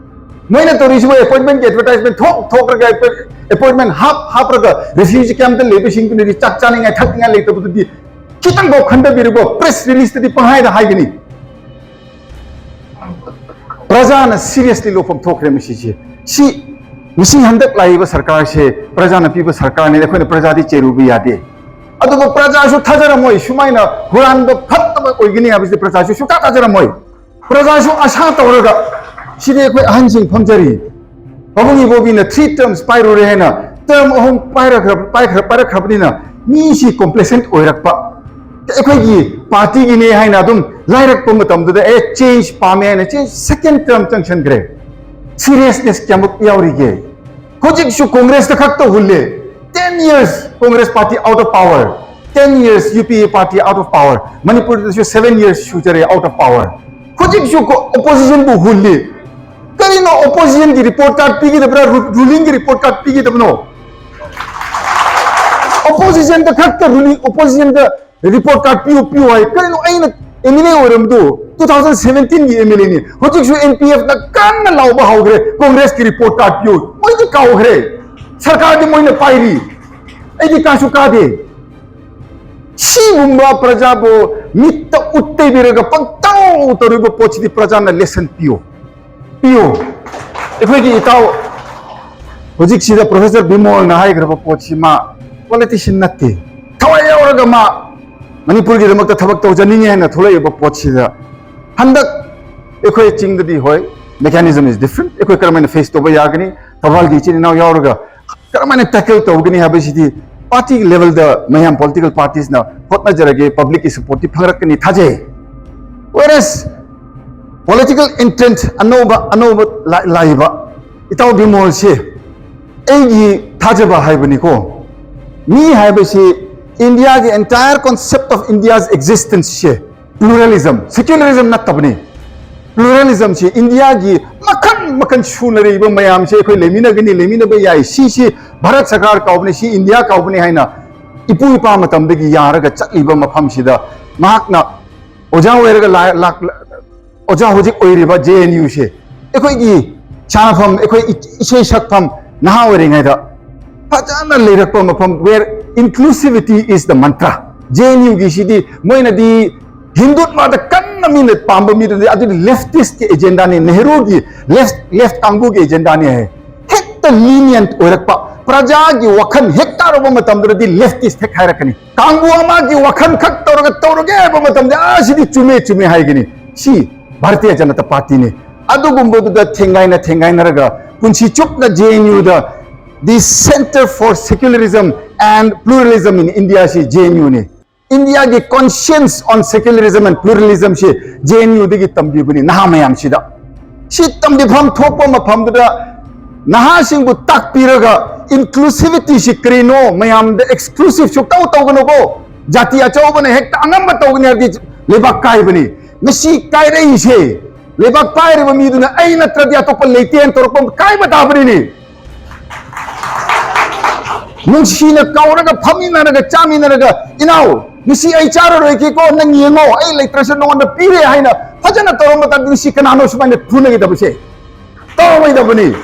ꯃꯣꯏꯅ ꯇꯧꯔꯤꯁꯤꯕꯨ appointment ꯀꯤ advertisement ꯊꯣꯛ ꯊꯣꯛꯂꯒ, appointment ꯍꯥꯞ ꯍꯥꯞꯂꯒ refugee camp ꯇ ꯂꯩꯕꯁꯤꯡꯗꯨꯅꯗꯤ ꯆꯥꯛ ꯆꯥꯅꯤꯡꯉꯥꯏ ꯊꯛꯅꯤꯡꯉꯥꯏ ꯂꯩꯇꯕꯗꯨꯗꯤ ꯈꯤꯇꯪꯐꯥꯎ ꯈꯟꯊꯕꯤꯔꯕ press release ꯇꯗꯤ ꯄꯪꯍꯥꯏꯗ ꯍꯥꯏꯒꯅꯤ꯫ ꯄ꯭ꯔꯖꯥꯅ seriously ꯂꯧꯐꯝ ꯊꯣꯛꯈ꯭ꯔꯦ ꯃꯁꯤꯁꯦ꯫ ꯁꯤ, ꯉꯁꯤ ꯍꯟꯗꯛ ꯂꯥꯛꯏꯕ ꯁꯔꯀꯥꯔꯁꯦ ꯄ꯭ꯔꯖꯥꯅ ꯄꯤꯕ ꯁꯔꯀꯥꯔꯅꯤ, ꯑꯩꯈꯣꯏꯅ ꯄ꯭ꯔꯖꯥꯗꯤ ꯆꯦꯔꯨꯕ ꯌꯥꯗꯦ꯫ ꯑꯗꯨꯕꯨ ꯄ꯭ꯔꯖꯥꯁꯨ ꯊꯥꯖꯔꯝꯃꯣꯏ, ꯁꯨꯃꯥꯏꯅ ꯍꯨꯔꯥꯟꯕ ꯐꯠꯇꯕ ꯑꯣꯏꯒꯅꯤ ꯍꯥꯏꯕꯁꯤ ꯄ꯭ꯔꯖꯥꯁꯨ ꯁꯨꯡꯊꯥ ꯊꯥꯖꯔꯝꯃꯣꯏ꯫ ꯄ꯭ꯔꯖꯥꯁꯨ ꯑꯁꯥ ꯇꯧꯔꯒ, ꯁꯤꯗꯤ ꯑꯩꯈꯣꯏ ꯑꯍꯟꯁꯤꯡ ꯐꯝꯖꯔꯤ, ꯄꯥꯕꯨꯡ ꯏꯕꯣꯕꯤꯅ three terms ꯄꯥꯏꯔꯨꯔꯦ ꯍꯥꯏꯅ term ꯑꯍꯨꯝ ꯄꯥꯏꯔꯛꯈ꯭ꯔ-, ꯄꯥꯏꯈ꯭ꯔ-, ꯄꯥꯏꯔꯛꯈ꯭ꯔꯕꯅꯤꯅ ꯃꯤꯁꯤ complacent ꯑꯣꯏꯔꯛꯄ꯫ ꯑꯩꯈꯣꯏꯒꯤ ꯄꯥꯔꯇꯤꯒꯤꯅꯦ ꯍꯥꯏꯅ ꯑꯗꯨꯝ ꯂꯥꯏꯔꯛꯄ ꯃꯇꯝꯗꯨꯗ, ꯑꯦ, change ꯄꯥꯝꯃꯦ ꯍꯥꯏꯅ change second term ꯆꯪꯁꯟꯈ꯭ꯔꯦ꯫ Seriousness ꯀꯌꯥꯃꯨꯛ ꯌꯥꯎꯔꯤꯒꯦ? ꯍꯧꯖꯤꯛꯁꯨ ꯀꯣꯡꯒ꯭ꯔꯦꯁꯇ ꯈꯛꯇ ꯍꯨꯜꯂꯦ꯫ Ten years Congress party out of power, ten years U P A party out of power, ꯃꯅꯤꯄꯨꯔꯗꯁꯨ seven years ꯁꯨꯖꯔꯦ out of power꯫ ꯍꯧꯖꯤꯛꯁꯨ opposition ꯕꯨ ꯍꯨꯜꯂꯤ꯫ ꯀꯔꯤꯅꯣ opposition ꯒꯤ report card ꯄꯤꯒꯗꯕ꯭ꯔꯥ, ꯔꯨ-, ruling ꯒꯤ report card ꯄꯤꯒꯗꯕꯅꯣ? Opposition ꯗ ꯈꯛꯇ ruling, opposition ꯗ report card ꯄꯤꯌꯨ, ꯄꯤꯌꯨ ꯍꯥꯏ꯫ ꯀꯔꯤꯅꯣ ꯑꯩꯅ M L A ꯑꯣꯏꯔꯝꯕꯗꯨ two thousand seventeen ꯒꯤ M L A ꯅꯤ꯫ ꯍꯧꯖꯤꯛꯁꯨ N P F ꯅ ꯀꯟꯅ ꯂꯥꯎꯕ ꯍꯧꯈ꯭ꯔꯦ, Congress ꯀꯤ report card ꯄꯤꯌꯨ꯫ ꯃꯣꯏꯗꯤ ꯀꯥꯎꯈ꯭ꯔꯦ꯫ ꯁꯔꯀꯥꯔꯗꯤ ꯃꯣꯏꯅ ꯄꯥꯏꯔꯤ꯫ ꯑꯩꯗꯤ ꯀꯥꯁꯨ ꯀꯥꯗꯦ꯫ ꯁꯤꯒꯨꯝꯕ ꯄ꯭ꯔꯖꯥꯕꯨ ꯃꯤꯠꯇ ꯎꯠꯇꯩꯕꯤꯔꯒ ꯄꯪꯇꯧ ꯇꯧꯔꯤꯕ ꯄꯣꯠꯁꯤꯗꯤ ꯄ꯭ꯔꯖꯥꯅ lesson ꯄꯤꯌꯨ꯫ ꯄꯤꯌꯨ꯫ ꯑꯩꯈꯣꯏꯒꯤ ꯏꯇꯥꯎ ꯍꯧꯖꯤꯛꯁꯤꯗ Professor ꯕꯤꯃꯣꯜꯅ ꯍꯥꯏꯈ꯭ꯔꯕ ꯄꯣꯠꯁꯤ ꯃꯥ politician ꯅꯠꯇꯦ꯫ ꯊꯋꯥꯏ ꯌꯥꯎꯔꯒ ꯃꯥ ꯃꯅꯤꯄꯨꯔꯒꯤꯗꯃꯛꯇ ꯊꯕꯛ ꯇꯧꯖꯅꯤꯡꯉꯤ ꯍꯥꯏꯅ ꯊꯣꯛꯂꯛꯏꯕ ꯄꯣꯠꯁꯤꯗ ꯍꯟꯗꯛ ꯑꯩꯈꯣꯏ ꯆꯤꯡꯗꯗꯤ ꯍꯣꯏ, mechanism is different꯫ ꯑꯩꯈꯣꯏ ꯀꯔꯝꯍꯥꯏꯅ face ꯇꯧꯕ ꯌꯥꯒꯅꯤ? ꯊꯧꯕꯥꯜꯒꯤ ꯏꯆꯤꯟ ꯏꯅꯥꯎ ꯌꯥꯎꯔꯒ ꯀꯔꯝꯍꯥꯏꯅ tackle ꯇꯧꯒꯅꯤ ꯍꯥꯏꯕꯁꯤꯗꯤ party level ꯗ ꯃꯌꯥꯝ political parties ꯅ ꯍꯣꯠꯅꯖꯔꯒꯦ, public ꯀꯤ support ꯇꯤ ꯐꯪꯂꯛꯀꯅꯤ ꯊꯥꯖꯩ꯫ Whereas political intent ꯑꯅꯧꯕ ꯑꯅꯧꯕ ꯂꯥ-, ꯂꯥꯛꯏꯕ ꯏꯇꯥꯎ ꯕꯤꯃꯣꯜꯁꯦ ꯑꯩꯒꯤ ꯊꯥꯖꯕ ꯍꯥꯏꯕꯅꯤꯀꯣ꯫ ꯃꯤ ꯍꯥꯏꯕꯁꯤ India ꯒꯤ entire concept of India's existence say pluralism, secularism ꯅꯠꯇꯕꯅꯤ꯫ Pluralism ꯁꯤ India ꯒꯤ ꯃꯈꯜ ꯃꯈꯜ ꯁꯨꯅ ꯂꯩꯔꯤꯕ ꯃꯌꯥꯝꯁꯦ ꯑꯩꯈꯣꯏ ꯂꯩꯃꯤꯟꯅꯒꯅꯤ, ꯂꯩꯃꯤꯟꯅꯕ ꯌꯥꯏ꯫ ꯁꯤꯁꯤ ꯚꯥꯔꯠ ꯁꯔꯀꯥꯔ ꯀꯧꯕꯅꯤ, ꯁꯤ ꯏꯟꯗꯤꯌꯥ ꯀꯧꯕꯅꯤ ꯍꯥꯏꯅ ꯏꯄꯨ ꯏꯄꯥ ꯃꯇꯝꯗꯒꯤ ꯌꯥꯔꯒ ꯆꯠꯂꯤꯕ ꯃꯐꯝꯁꯤꯗ ꯃꯍꯥꯛꯅ ꯑꯣꯖꯥ ꯑꯣꯏꯔꯒ ꯂꯥ-, ꯂꯥꯛ-, ꯑꯣꯖꯥ ꯍꯧꯖꯤꯛ ꯑꯣꯏꯔꯤꯕ J N U ꯁꯦ ꯑꯩꯈꯣꯏꯒꯤ ꯁꯥꯟꯅꯐꯝ, ꯑꯩꯈꯣꯏ ꯏ-, ꯏꯁꯩ ꯁꯛꯐꯝ, ꯅꯍꯥ ꯑꯣꯏꯔꯤꯉꯩꯗ ꯐꯖꯅ ꯂꯩꯔꯛꯄ ꯃꯐꯝ where inclusivity is the mantra꯫ J N U ꯒꯤꯁꯤꯗꯤ ꯃꯣꯏꯅꯗꯤ ꯍꯤꯟꯗꯨꯠꯋꯥꯗ ꯀꯟꯅ ꯃꯤꯅ ꯄꯥꯝꯕ ꯃꯤꯗꯨꯗꯤ ꯑꯗꯨꯗꯤ leftist ꯀꯤ agenda ꯅꯤ, ꯅꯦꯍꯔꯨꯒꯤ left, left ꯀꯥꯡꯕꯨꯒꯤ agenda ꯅꯤ ꯍꯥꯏ꯫ ꯍꯦꯛꯇ lenient ꯑꯣꯏꯔꯛꯄ, ꯄ꯭ꯔꯖꯥꯒꯤ ꯋꯥꯈꯜ ꯍꯦꯛ ꯇꯥꯔꯨꯕ ꯃꯇꯝꯗꯨꯗꯗꯤ leftist ꯍꯦꯛ ꯍꯥꯏꯔꯛꯀꯅꯤ꯫ ꯀꯥꯡꯕꯨ ꯑꯃꯒꯤ ꯋꯥꯈꯜ ꯈꯛ ꯇꯧꯔꯒ ꯇꯧꯔꯒꯦ ꯍꯥꯏꯕ ꯃꯇꯝꯗ, "ꯑꯥ, ꯁꯤꯗꯤ ꯆꯨꯝꯃꯦ, ꯆꯨꯝꯃꯦ" ꯍꯥꯏꯒꯅꯤ꯫ ꯁꯤ ꯚꯥꯔꯇꯤꯌ ꯖꯅꯇꯥ ꯄꯥꯔꯇꯤꯅꯤ꯫ ꯑꯗꯨꯒꯨꯝꯕꯗꯨꯗ ꯊꯦꯡꯒꯥꯏꯅ ꯊꯦꯡꯒꯥꯏꯅꯔꯒ ꯄꯨꯟꯁꯤ ꯆꯨꯞꯅ J N U the the Center for Secularism and Pluralism in India ꯁꯤ J N U ꯅꯤ꯫ ꯏꯟꯗꯤꯌꯥꯒꯤ conscience on secularism and pluralism ꯁꯤ J N U ꯗꯒꯤ ꯇꯝꯕꯤꯕꯅꯤ ꯅꯍꯥ ꯃꯌꯥꯝꯁꯤꯗ꯫ ꯁꯤ ꯇꯝꯕꯤꯐꯝ ꯊꯣꯛꯄ ꯃꯐꯝꯗꯨꯗ ꯅꯍꯥꯁꯤꯡꯕꯨ ꯇꯥꯛꯄꯤꯔꯒ inclusivity ꯁꯤ ꯀꯔꯤꯅꯣ, ꯃꯌꯥꯝꯗ exclusive ꯁꯨꯛꯇꯧ ꯇꯧꯒꯅꯨꯀꯣ, ꯖꯥꯇꯤ ꯑꯆꯧꯕꯅ ꯍꯦꯛꯇ ꯑꯉꯝꯕ ꯇꯧꯒꯅꯤ ꯍꯥꯏꯔꯗꯤ ꯂꯩꯕꯥꯛ ꯀꯥꯏꯕꯅꯤ꯫ ꯉꯁꯤ ꯀꯥꯏꯔꯛꯏꯁꯦ ꯂꯩꯕꯥꯛ ꯄꯥꯏꯔꯤꯕ ꯃꯤꯗꯨꯅ "ꯑꯩ ꯅꯠꯇ꯭ꯔꯗꯤ ꯑꯇꯣꯞꯄ ꯂꯩꯇꯦꯅ" ꯇꯧꯔꯛꯄ ꯀꯥꯏꯕ ꯇꯥꯕꯅꯤꯅꯦ꯫ ꯅꯨꯡꯁꯤꯅ ꯀꯧꯔꯒ, ꯐꯝꯃꯤꯟꯅꯔꯒ, ꯆꯥꯃꯤꯟꯅꯔꯒ, "ꯏꯅꯥꯎ, ꯉꯁꯤ ꯑꯩ ꯆꯥꯔꯔꯣꯏꯒꯦꯀꯣ, ꯅꯪ ꯌꯦꯡꯉꯣ, ꯑꯩ ꯂꯩꯇ꯭ꯔꯁꯨ ꯅꯉꯣꯟꯗ ꯄꯤꯔꯦ" ꯍꯥꯏꯅ ꯐꯖꯅ ꯇꯧꯔꯝꯕ ꯃꯇꯝꯗ ꯉꯁꯤ ꯀꯅꯥꯅꯣ ꯁꯨꯃꯥꯏꯅ ꯐꯨꯅꯈꯤꯗꯕꯁꯦ? ꯇꯧꯔꯝꯃꯣꯏꯗꯕꯅꯤ꯫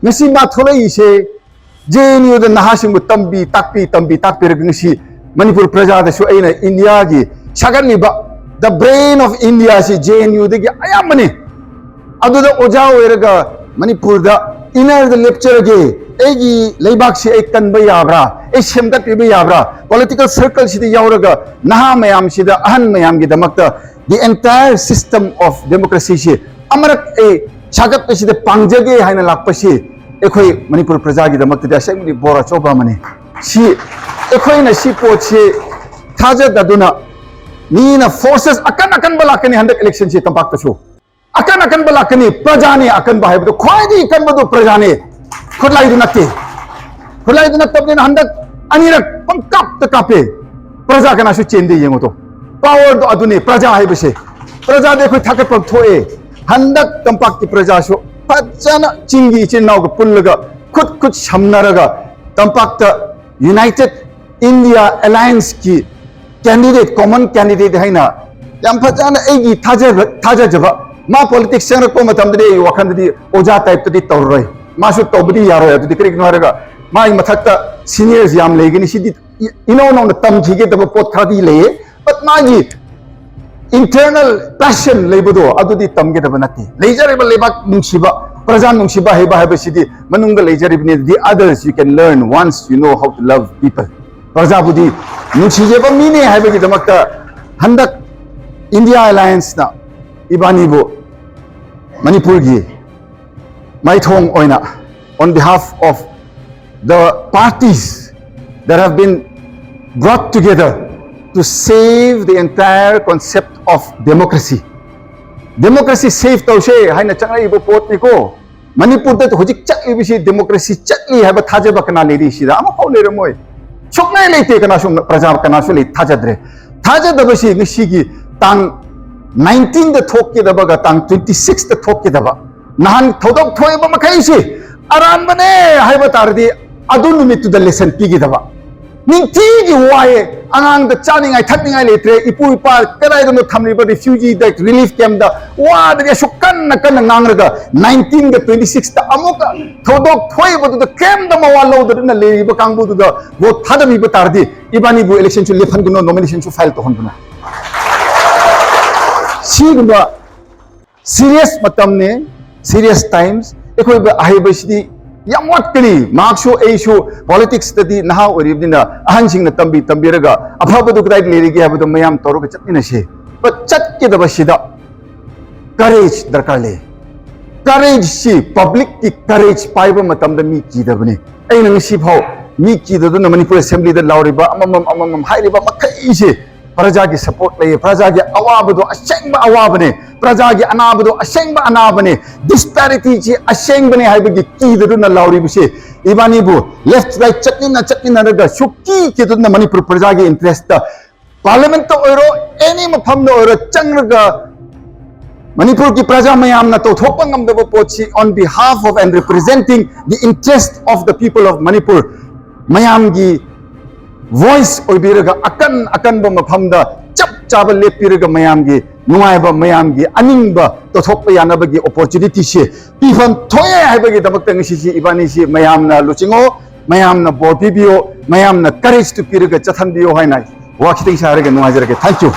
ꯉꯁꯤ ꯃꯥ ꯊꯣꯛꯂꯛꯏꯁꯦ ꯖꯦ ꯑꯦꯟ ꯌꯨꯗ ꯅꯍꯥꯁꯤꯡꯕꯨ ꯇꯝꯕꯤ ꯇꯥꯛꯄꯤ, ꯇꯝꯕꯤ ꯇꯥꯛꯄꯤꯔꯒ ꯉꯁꯤ ꯃꯅꯤꯄꯨꯔ ꯄ꯭ꯔꯖꯥꯗꯁꯨ ꯑꯩꯅ ꯏꯟꯗꯤꯌꯥꯒꯤ ꯁꯥꯒꯠꯂꯤꯕ, the brain of India ꯁꯤ ꯖꯦ ꯑꯦꯟ ꯌꯨꯗꯒꯤ ꯑꯌꯥꯝꯕꯅꯤ꯫ ꯑꯗꯨꯗ ꯑꯣꯖꯥ ꯑꯣꯏꯔꯒ ꯃꯅꯤꯄꯨꯔꯗ ꯏꯟꯅꯔꯗ ꯂꯦꯞꯆꯔꯒꯦ, ꯑꯩꯒꯤ ꯂꯩꯕꯥꯛꯁꯤ ꯑꯩ ꯀꯟꯕ ꯌꯥꯕ꯭ꯔꯥ, ꯑꯩ ꯁꯦꯝꯒꯠꯄꯤꯕ ꯌꯥꯕ꯭ꯔꯥ, ꯄꯣꯂꯤꯇꯤꯀꯦꯜ ꯁꯔꯀꯜꯁꯤꯗ ꯌꯥꯎꯔꯒ ꯅꯍꯥ ꯃꯌꯥꯝꯁꯤꯗ, ꯑꯍꯟ ꯃꯌꯥꯝꯒꯤꯗꯃꯛꯇ the entire system of democracy ꯁꯤ ꯑꯃꯔꯛ ꯑꯩ ꯁꯥꯒꯠꯄꯁꯤꯗ ꯄꯥꯡꯖꯒꯦ ꯍꯥꯏꯅ ꯂꯥꯛꯄꯁꯤ ꯑꯩꯈꯣꯏ ꯃꯅꯤꯄꯨꯔ ꯄ꯭ꯔꯖꯥꯒꯤꯗꯃꯛꯇꯗꯤ ꯑꯁꯦꯡꯕꯗꯤ ꯕꯣꯔ ꯑꯆꯧꯕ ꯑꯃꯅꯤ꯫ ꯁꯤ ꯑꯩꯈꯣꯏꯅ ꯁꯤ ꯄꯣꯠꯁꯤ ꯊꯥꯖꯗꯗꯨꯅ ꯃꯤꯅ ꯐꯣꯔꯁꯦꯁ ꯑꯀꯟ ꯑꯀꯟꯕ ꯂꯥꯛꯀꯅꯤ ꯍꯟꯗꯛ ꯏꯂꯦꯛꯁꯟꯁꯤ ꯇꯝꯄꯥꯛꯇꯁꯨ꯫ ꯑꯀꯟ ꯑꯀꯟꯕ ꯂꯥꯛꯀꯅꯤ꯫ ꯄ꯭ꯔꯖꯥꯅꯤ ꯑꯀꯟꯕ ꯍꯥꯏꯕꯗꯣ, ꯈ꯭ꯋꯥꯏꯗꯒꯤ ꯀꯟꯕꯗꯣ ꯄ꯭ꯔꯖꯥꯅꯤ, ꯈꯨꯠꯂꯥꯏꯗꯨ ꯅꯠꯇꯦ꯫ ꯈꯨꯠꯂꯥꯏꯗꯨ ꯅꯠꯇꯕꯅꯤꯅ ꯍꯟꯗꯛ ꯑꯅꯤꯔꯛ ꯄꯪꯀꯥꯞꯇ ꯀꯥꯞꯄꯦ꯫ ꯄ꯭ꯔꯖꯥ ꯀꯅꯥꯁꯨ ꯆꯦꯟꯗꯦ, ꯌꯦꯡꯉꯨ ꯇꯣ꯫ ꯄꯥꯋꯔꯗꯣ ꯑꯗꯨꯅꯤ ꯄ꯭ꯔꯖꯥ ꯍꯥꯏꯕꯁꯦ꯫ ꯄ꯭ꯔꯖꯥꯗꯤ ꯑꯩꯈꯣꯏ ꯊꯥꯒꯠꯐꯝ ꯊꯣꯛꯑꯦ꯫ ꯍꯟꯗꯛ ꯇꯝꯄꯥꯛꯀꯤ ꯄ꯭ꯔꯖꯥꯁꯨ ꯐꯖꯅ, ꯆꯤꯡꯒꯤ ꯏꯆꯤꯟ ꯏꯅꯥꯎꯒ ꯄꯨꯜꯂꯒ, ꯈꯨꯠ ꯈꯨꯠ ꯁꯝꯅꯔꯒ, ꯇꯝꯄꯥꯛꯇ ꯌꯨꯅꯥꯏꯇꯦꯗ ꯏꯟꯗꯤꯌꯥ ꯑꯦꯂꯥꯏꯟꯁꯀꯤ ꯀꯦꯟꯗꯤꯗꯦꯠ, ꯀꯣꯃꯟ ꯀꯦꯟꯗꯤꯗꯦꯠ ꯍꯥꯏꯅ ꯌꯥꯝ ꯐꯖꯅ ꯑꯩꯒꯤ ꯊꯥꯖꯕ, ꯊꯥꯖꯖꯕ, ꯃꯥ ꯄꯣꯂꯤꯇꯤꯛꯁ ꯆꯪꯂꯛꯄ ꯃꯇꯝꯗꯗꯤ ꯑꯩ ꯋꯥꯈꯜꯗꯗꯤ ꯑꯣꯖꯥ ꯇꯥꯏꯞꯇꯗꯤ ꯇꯧꯔꯔꯣꯏ, ꯃꯥꯁꯨ ꯇꯧꯕꯗꯤ ꯌꯥꯔꯣꯏ꯫ ꯑꯗꯨꯗꯤ ꯀꯔꯤꯒꯤꯅꯣ ꯍꯥꯏꯔꯒ ꯃꯥꯒꯤ ꯃꯊꯛꯇ ꯁꯤꯅꯤꯌꯔꯁ ꯌꯥꯝ ꯂꯩꯒꯅꯤ꯫ ꯁꯤꯗꯤ ꯏꯅꯧ ꯅꯧꯅ ꯇꯝꯈꯤꯒꯗꯕ ꯄꯣꯠ ꯈꯔꯗꯤ ꯂꯩꯌꯦ꯫ But ꯃꯥꯒꯤ ꯏꯟꯇꯔꯅꯦꯜ ꯄꯦꯁꯟ ꯂꯩꯕꯗꯣ ꯑꯗꯨꯗꯤ ꯇꯝꯒꯗꯕ ꯅꯠꯇꯦ꯫ ꯂꯩꯖꯔꯤꯕ ꯂꯩꯕꯥꯛ ꯅꯨꯡꯁꯤꯕ, ꯄ꯭ꯔꯖꯥ ꯅꯨꯡꯁꯤꯕ ꯍꯩꯕ ꯍꯥꯏꯕꯁꯤꯗꯤ ꯃꯅꯨꯡꯗ ꯂꯩꯖꯔꯤꯕꯅꯤ꯫ The others you can learn once you know how to love people. ꯄ꯭ꯔꯖꯥꯕꯨꯗꯤ ꯅꯨꯡꯁꯤꯖꯕ ꯃꯤꯅꯦ ꯍꯥꯏꯕꯒꯤꯗꯃꯛꯇ ꯍꯟꯗꯛ ꯏꯟꯗꯤꯌꯥ ꯑꯦꯂꯥꯌꯟꯁꯅ ꯏꯕꯥꯅꯤꯕꯨ ꯃꯅꯤꯄꯨꯔꯒꯤ ꯃꯥꯏꯊꯣꯡ ꯑꯣꯏꯅ, on behalf of the parties that have been brought together to save the entire concept of democracy. Democracy save ꯇꯧꯁꯦ ꯍꯥꯏꯅ ꯆꯪꯂꯛꯏꯕ ꯄꯣꯠꯅꯤꯀꯣ꯫ ꯃꯅꯤꯄꯨꯔꯗ ꯍꯧꯖꯤꯛ ꯆꯠꯂꯤꯕꯁꯤ ꯗꯦꯃꯣꯀ꯭ꯔꯦꯁꯤ ꯆꯠꯂꯤ ꯍꯥꯏꯕ ꯊꯥꯖꯕ ꯀꯅꯥ ꯂꯩꯔꯤ? ꯁꯤꯗ ꯑꯃꯐꯥꯎ ꯂꯩꯔꯝꯃꯣꯏ꯫ ꯁꯨꯛꯂꯩ ꯂꯩꯇꯦ꯫ ꯀꯅꯥꯁꯨ, ꯄ꯭ꯔꯖꯥ ꯀꯅꯥꯁꯨ ꯂꯩ, ꯊꯥꯖꯗ꯭ꯔꯦ꯫ ꯊꯥꯖꯗꯕꯁꯤ ꯉꯁꯤꯒꯤ ꯇꯥꯡ ꯅꯥꯏꯟꯇꯤꯟꯗ ꯊꯣꯛꯀꯗꯕꯒ ꯇꯥꯡ ꯇ꯭ꯋꯦꯟꯇꯤ ꯁꯤꯛꯁꯇ ꯊꯣꯛꯀꯗꯕ, ꯅꯍꯥꯟ ꯊꯧꯗꯣꯛ ꯊꯣꯛꯏꯕ ꯃꯈꯩꯁꯤ ꯑꯔꯥꯟꯕꯅꯦ ꯍꯥꯏꯕ ꯇꯥꯔꯗꯤ, ꯑꯗꯨ ꯅꯨꯃꯤꯠꯇꯨꯗ ꯂꯦꯁꯟ ꯄꯤꯒꯗꯕ꯫ ꯅꯤꯡꯊꯤꯒꯤ ꯋꯥꯏꯑꯦ꯫ ꯑꯉꯥꯡꯗ ꯆꯥꯅꯤꯡꯉꯥꯏ ꯊꯛꯅꯤꯡꯉꯥꯏ ꯂꯩꯇ꯭ꯔꯦ, ꯏꯄꯨ ꯏꯄꯥ ꯀꯗꯥꯏꯗꯅꯣ ꯊꯝꯂꯤꯕ ꯔꯤꯐ꯭ꯌꯨꯖꯤꯗ, ꯔꯤꯂꯤꯐ ꯀꯦꯝꯞꯇ ꯋꯥꯗꯒꯤ ꯑꯁꯨꯛ ꯀꯟꯅ ꯀꯟꯅ ꯉꯥꯡꯂꯒ, ꯅꯥꯏꯟꯇꯤꯟꯒ ꯇ꯭ꯋꯦꯟꯇꯤ ꯁꯤꯛꯁꯇ ꯑꯃꯨꯛꯀ ꯊꯧꯗꯣꯛ ꯊꯣꯛꯏꯕꯗꯨꯗ ꯀꯔꯤꯝꯇ ꯃꯋꯥ ꯂꯧꯗꯗꯨꯅ ꯂꯩꯔꯤꯕ ꯀꯥꯡꯕꯨꯗꯨꯗ ꯚꯣꯠ ꯊꯥꯗꯕꯤꯕ ꯇꯥꯔꯗꯤ, ꯏꯕꯥꯅꯤꯕꯨ ꯏꯂꯦꯛꯁꯟꯁꯨ ꯂꯦꯞꯍꯟꯒꯅꯨ, ꯅꯣꯃꯤꯅꯦꯁꯟꯁꯨ ꯐꯥꯏꯜ ꯇꯧꯍꯟꯒꯅꯨ꯫ ꯁꯤꯒꯨꯝꯕ ꯁꯤꯔꯤꯌꯁ ꯃꯇꯝꯅꯤ, ꯁꯤꯔꯤꯌꯁ ꯇꯥꯏꯝꯁ꯫ ꯑꯩꯈꯣꯏ ꯑꯍꯩꯕꯁꯤꯗꯤ ꯌꯥꯝ ꯋꯥꯠꯀꯅꯤ꯫ ꯃꯍꯥꯛꯁꯨ ꯑꯩꯁꯨ ꯄꯣꯂꯤꯇꯤꯛꯁꯇꯗꯤ ꯅꯍꯥ ꯑꯣꯏꯔꯤꯕꯅꯤꯅ, ꯑꯍꯟꯁꯤꯡꯅ ꯇꯝꯕꯤ ꯇꯝꯕꯤꯔꯒ ꯑꯐꯕꯗꯨ ꯀꯗꯥꯏꯗ ꯂꯩꯔꯤꯒꯦ ꯍꯥꯏꯕꯗꯨ ꯃꯌꯥꯝ ꯇꯧꯔꯒ ꯆꯠꯃꯤꯟꯅꯁꯤ꯫ But ꯆꯠꯀꯗꯕꯁꯤꯗ ꯀꯔꯦꯖ ꯗꯔꯀꯥꯔ ꯂꯩ꯫ ꯀꯔꯦꯖꯁꯤ, ꯄꯕ꯭ꯂꯤꯛꯀꯤ ꯀꯔꯦꯖ ꯄꯥꯏꯕ ꯃꯇꯝꯗ ꯃꯤ ꯀꯤꯗꯕꯅꯤ꯫ ꯑꯩꯅ ꯉꯁꯤ ꯐꯥꯎ ꯃꯤ ꯀꯤꯗꯗꯨꯅ ꯃꯅꯤꯄꯨꯔ ꯑꯦꯁꯦꯝꯕ꯭ꯂꯤꯗ ꯂꯥꯎꯔꯤꯕ ꯑꯃꯃꯝ ꯑꯃꯃꯝ ꯍꯥꯏꯔꯤꯕ ꯃꯈꯩꯁꯦ ꯄ꯭ꯔꯖꯥꯒꯤ ꯁꯄꯣꯔꯠ ꯂꯩꯌꯦ, ꯄ꯭ꯔꯖꯥꯒꯤ ꯑꯋꯥꯕꯗꯣ, ꯑꯁꯦꯡꯕ ꯑꯋꯥꯕꯅꯦ, ꯄ꯭ꯔꯖꯥꯒꯤ ꯑꯅꯥꯕꯗꯣ, ꯑꯁꯦꯡꯕ ꯑꯅꯥꯕꯅꯦ, ꯗꯤꯁꯄꯦꯔꯤꯇꯤꯁꯤ ꯑꯁꯦꯡꯕꯅꯦ ꯍꯥꯏꯕꯒꯤ ꯀꯤꯗꯗꯨꯅ ꯂꯥꯎꯔꯤꯕꯁꯦ꯫ ꯏꯕꯥꯅꯤꯕꯨ ꯂꯦꯐ ꯔꯥꯏꯠ ꯆꯠꯃꯤꯟꯅ ꯆꯠꯃꯤꯟꯅꯔꯒ ꯁꯨꯛꯀꯤ ꯀꯤꯗꯗꯨꯅ ꯃꯅꯤꯄꯨꯔ ꯄ꯭ꯔꯖꯥꯒꯤ ꯏꯟꯇꯔꯦꯁꯇ ꯄꯥꯔꯂꯤꯌꯥꯃꯦꯟꯠꯇ ꯑꯣꯏꯔꯣ, ꯑꯦꯅꯤ ꯃꯐꯝꯗ ꯑꯣꯏꯔꯣ ꯆꯪꯂꯒ ꯃꯅꯤꯄꯨꯔꯒꯤ ꯄ꯭ꯔꯖꯥ ꯃꯌꯥꯝꯅ ꯇꯧꯊꯣꯛꯄ ꯉꯝꯗꯕ ꯄꯣꯠꯁꯤ, on behalf of and representing the interest of the people of Manipur, ꯃꯌꯥꯝꯒꯤ ꯚꯣꯏꯁ ꯑꯣꯏꯕꯤꯔꯒ ꯑꯀꯟ ꯑꯀꯟꯕ ꯃꯐꯝꯗ ꯆꯞ ꯆꯥꯕ ꯂꯦꯞꯄꯤꯔꯒ ꯃꯌꯥꯝꯒꯤ ꯅꯨꯡꯉꯥꯏꯕ, ꯃꯌꯥꯝꯒꯤ ꯑꯅꯤꯡꯕ ꯇꯧꯊꯣꯛꯄ ꯌꯥꯅꯕꯒꯤ ꯑꯣꯄꯣꯔꯆꯨꯅꯤꯇꯤꯁꯦ ꯄꯤꯐꯝ ꯊꯣꯛꯑꯦ ꯍꯥꯏꯕꯒꯤꯗꯃꯛꯇ ꯉꯁꯤꯁꯤ ꯏꯕꯥꯅꯤꯁꯤ ꯃꯌꯥꯝꯅ ꯂꯨꯆꯤꯡꯉꯣ, ꯃꯌꯥꯝꯅ ꯕꯣꯔ ꯄꯤꯕꯤꯌꯣ, ꯃꯌꯥꯝꯅ ꯀꯔꯦꯖꯇꯨ ꯄꯤꯔꯒ ꯆꯠꯍꯟꯕꯤꯌꯣ ꯍꯥꯏꯅ ꯋꯥ ꯈꯤꯇꯪ ꯁꯥꯔꯒ ꯅꯨꯡꯉꯥꯏꯖꯔꯒꯦ꯫ Thank you꯫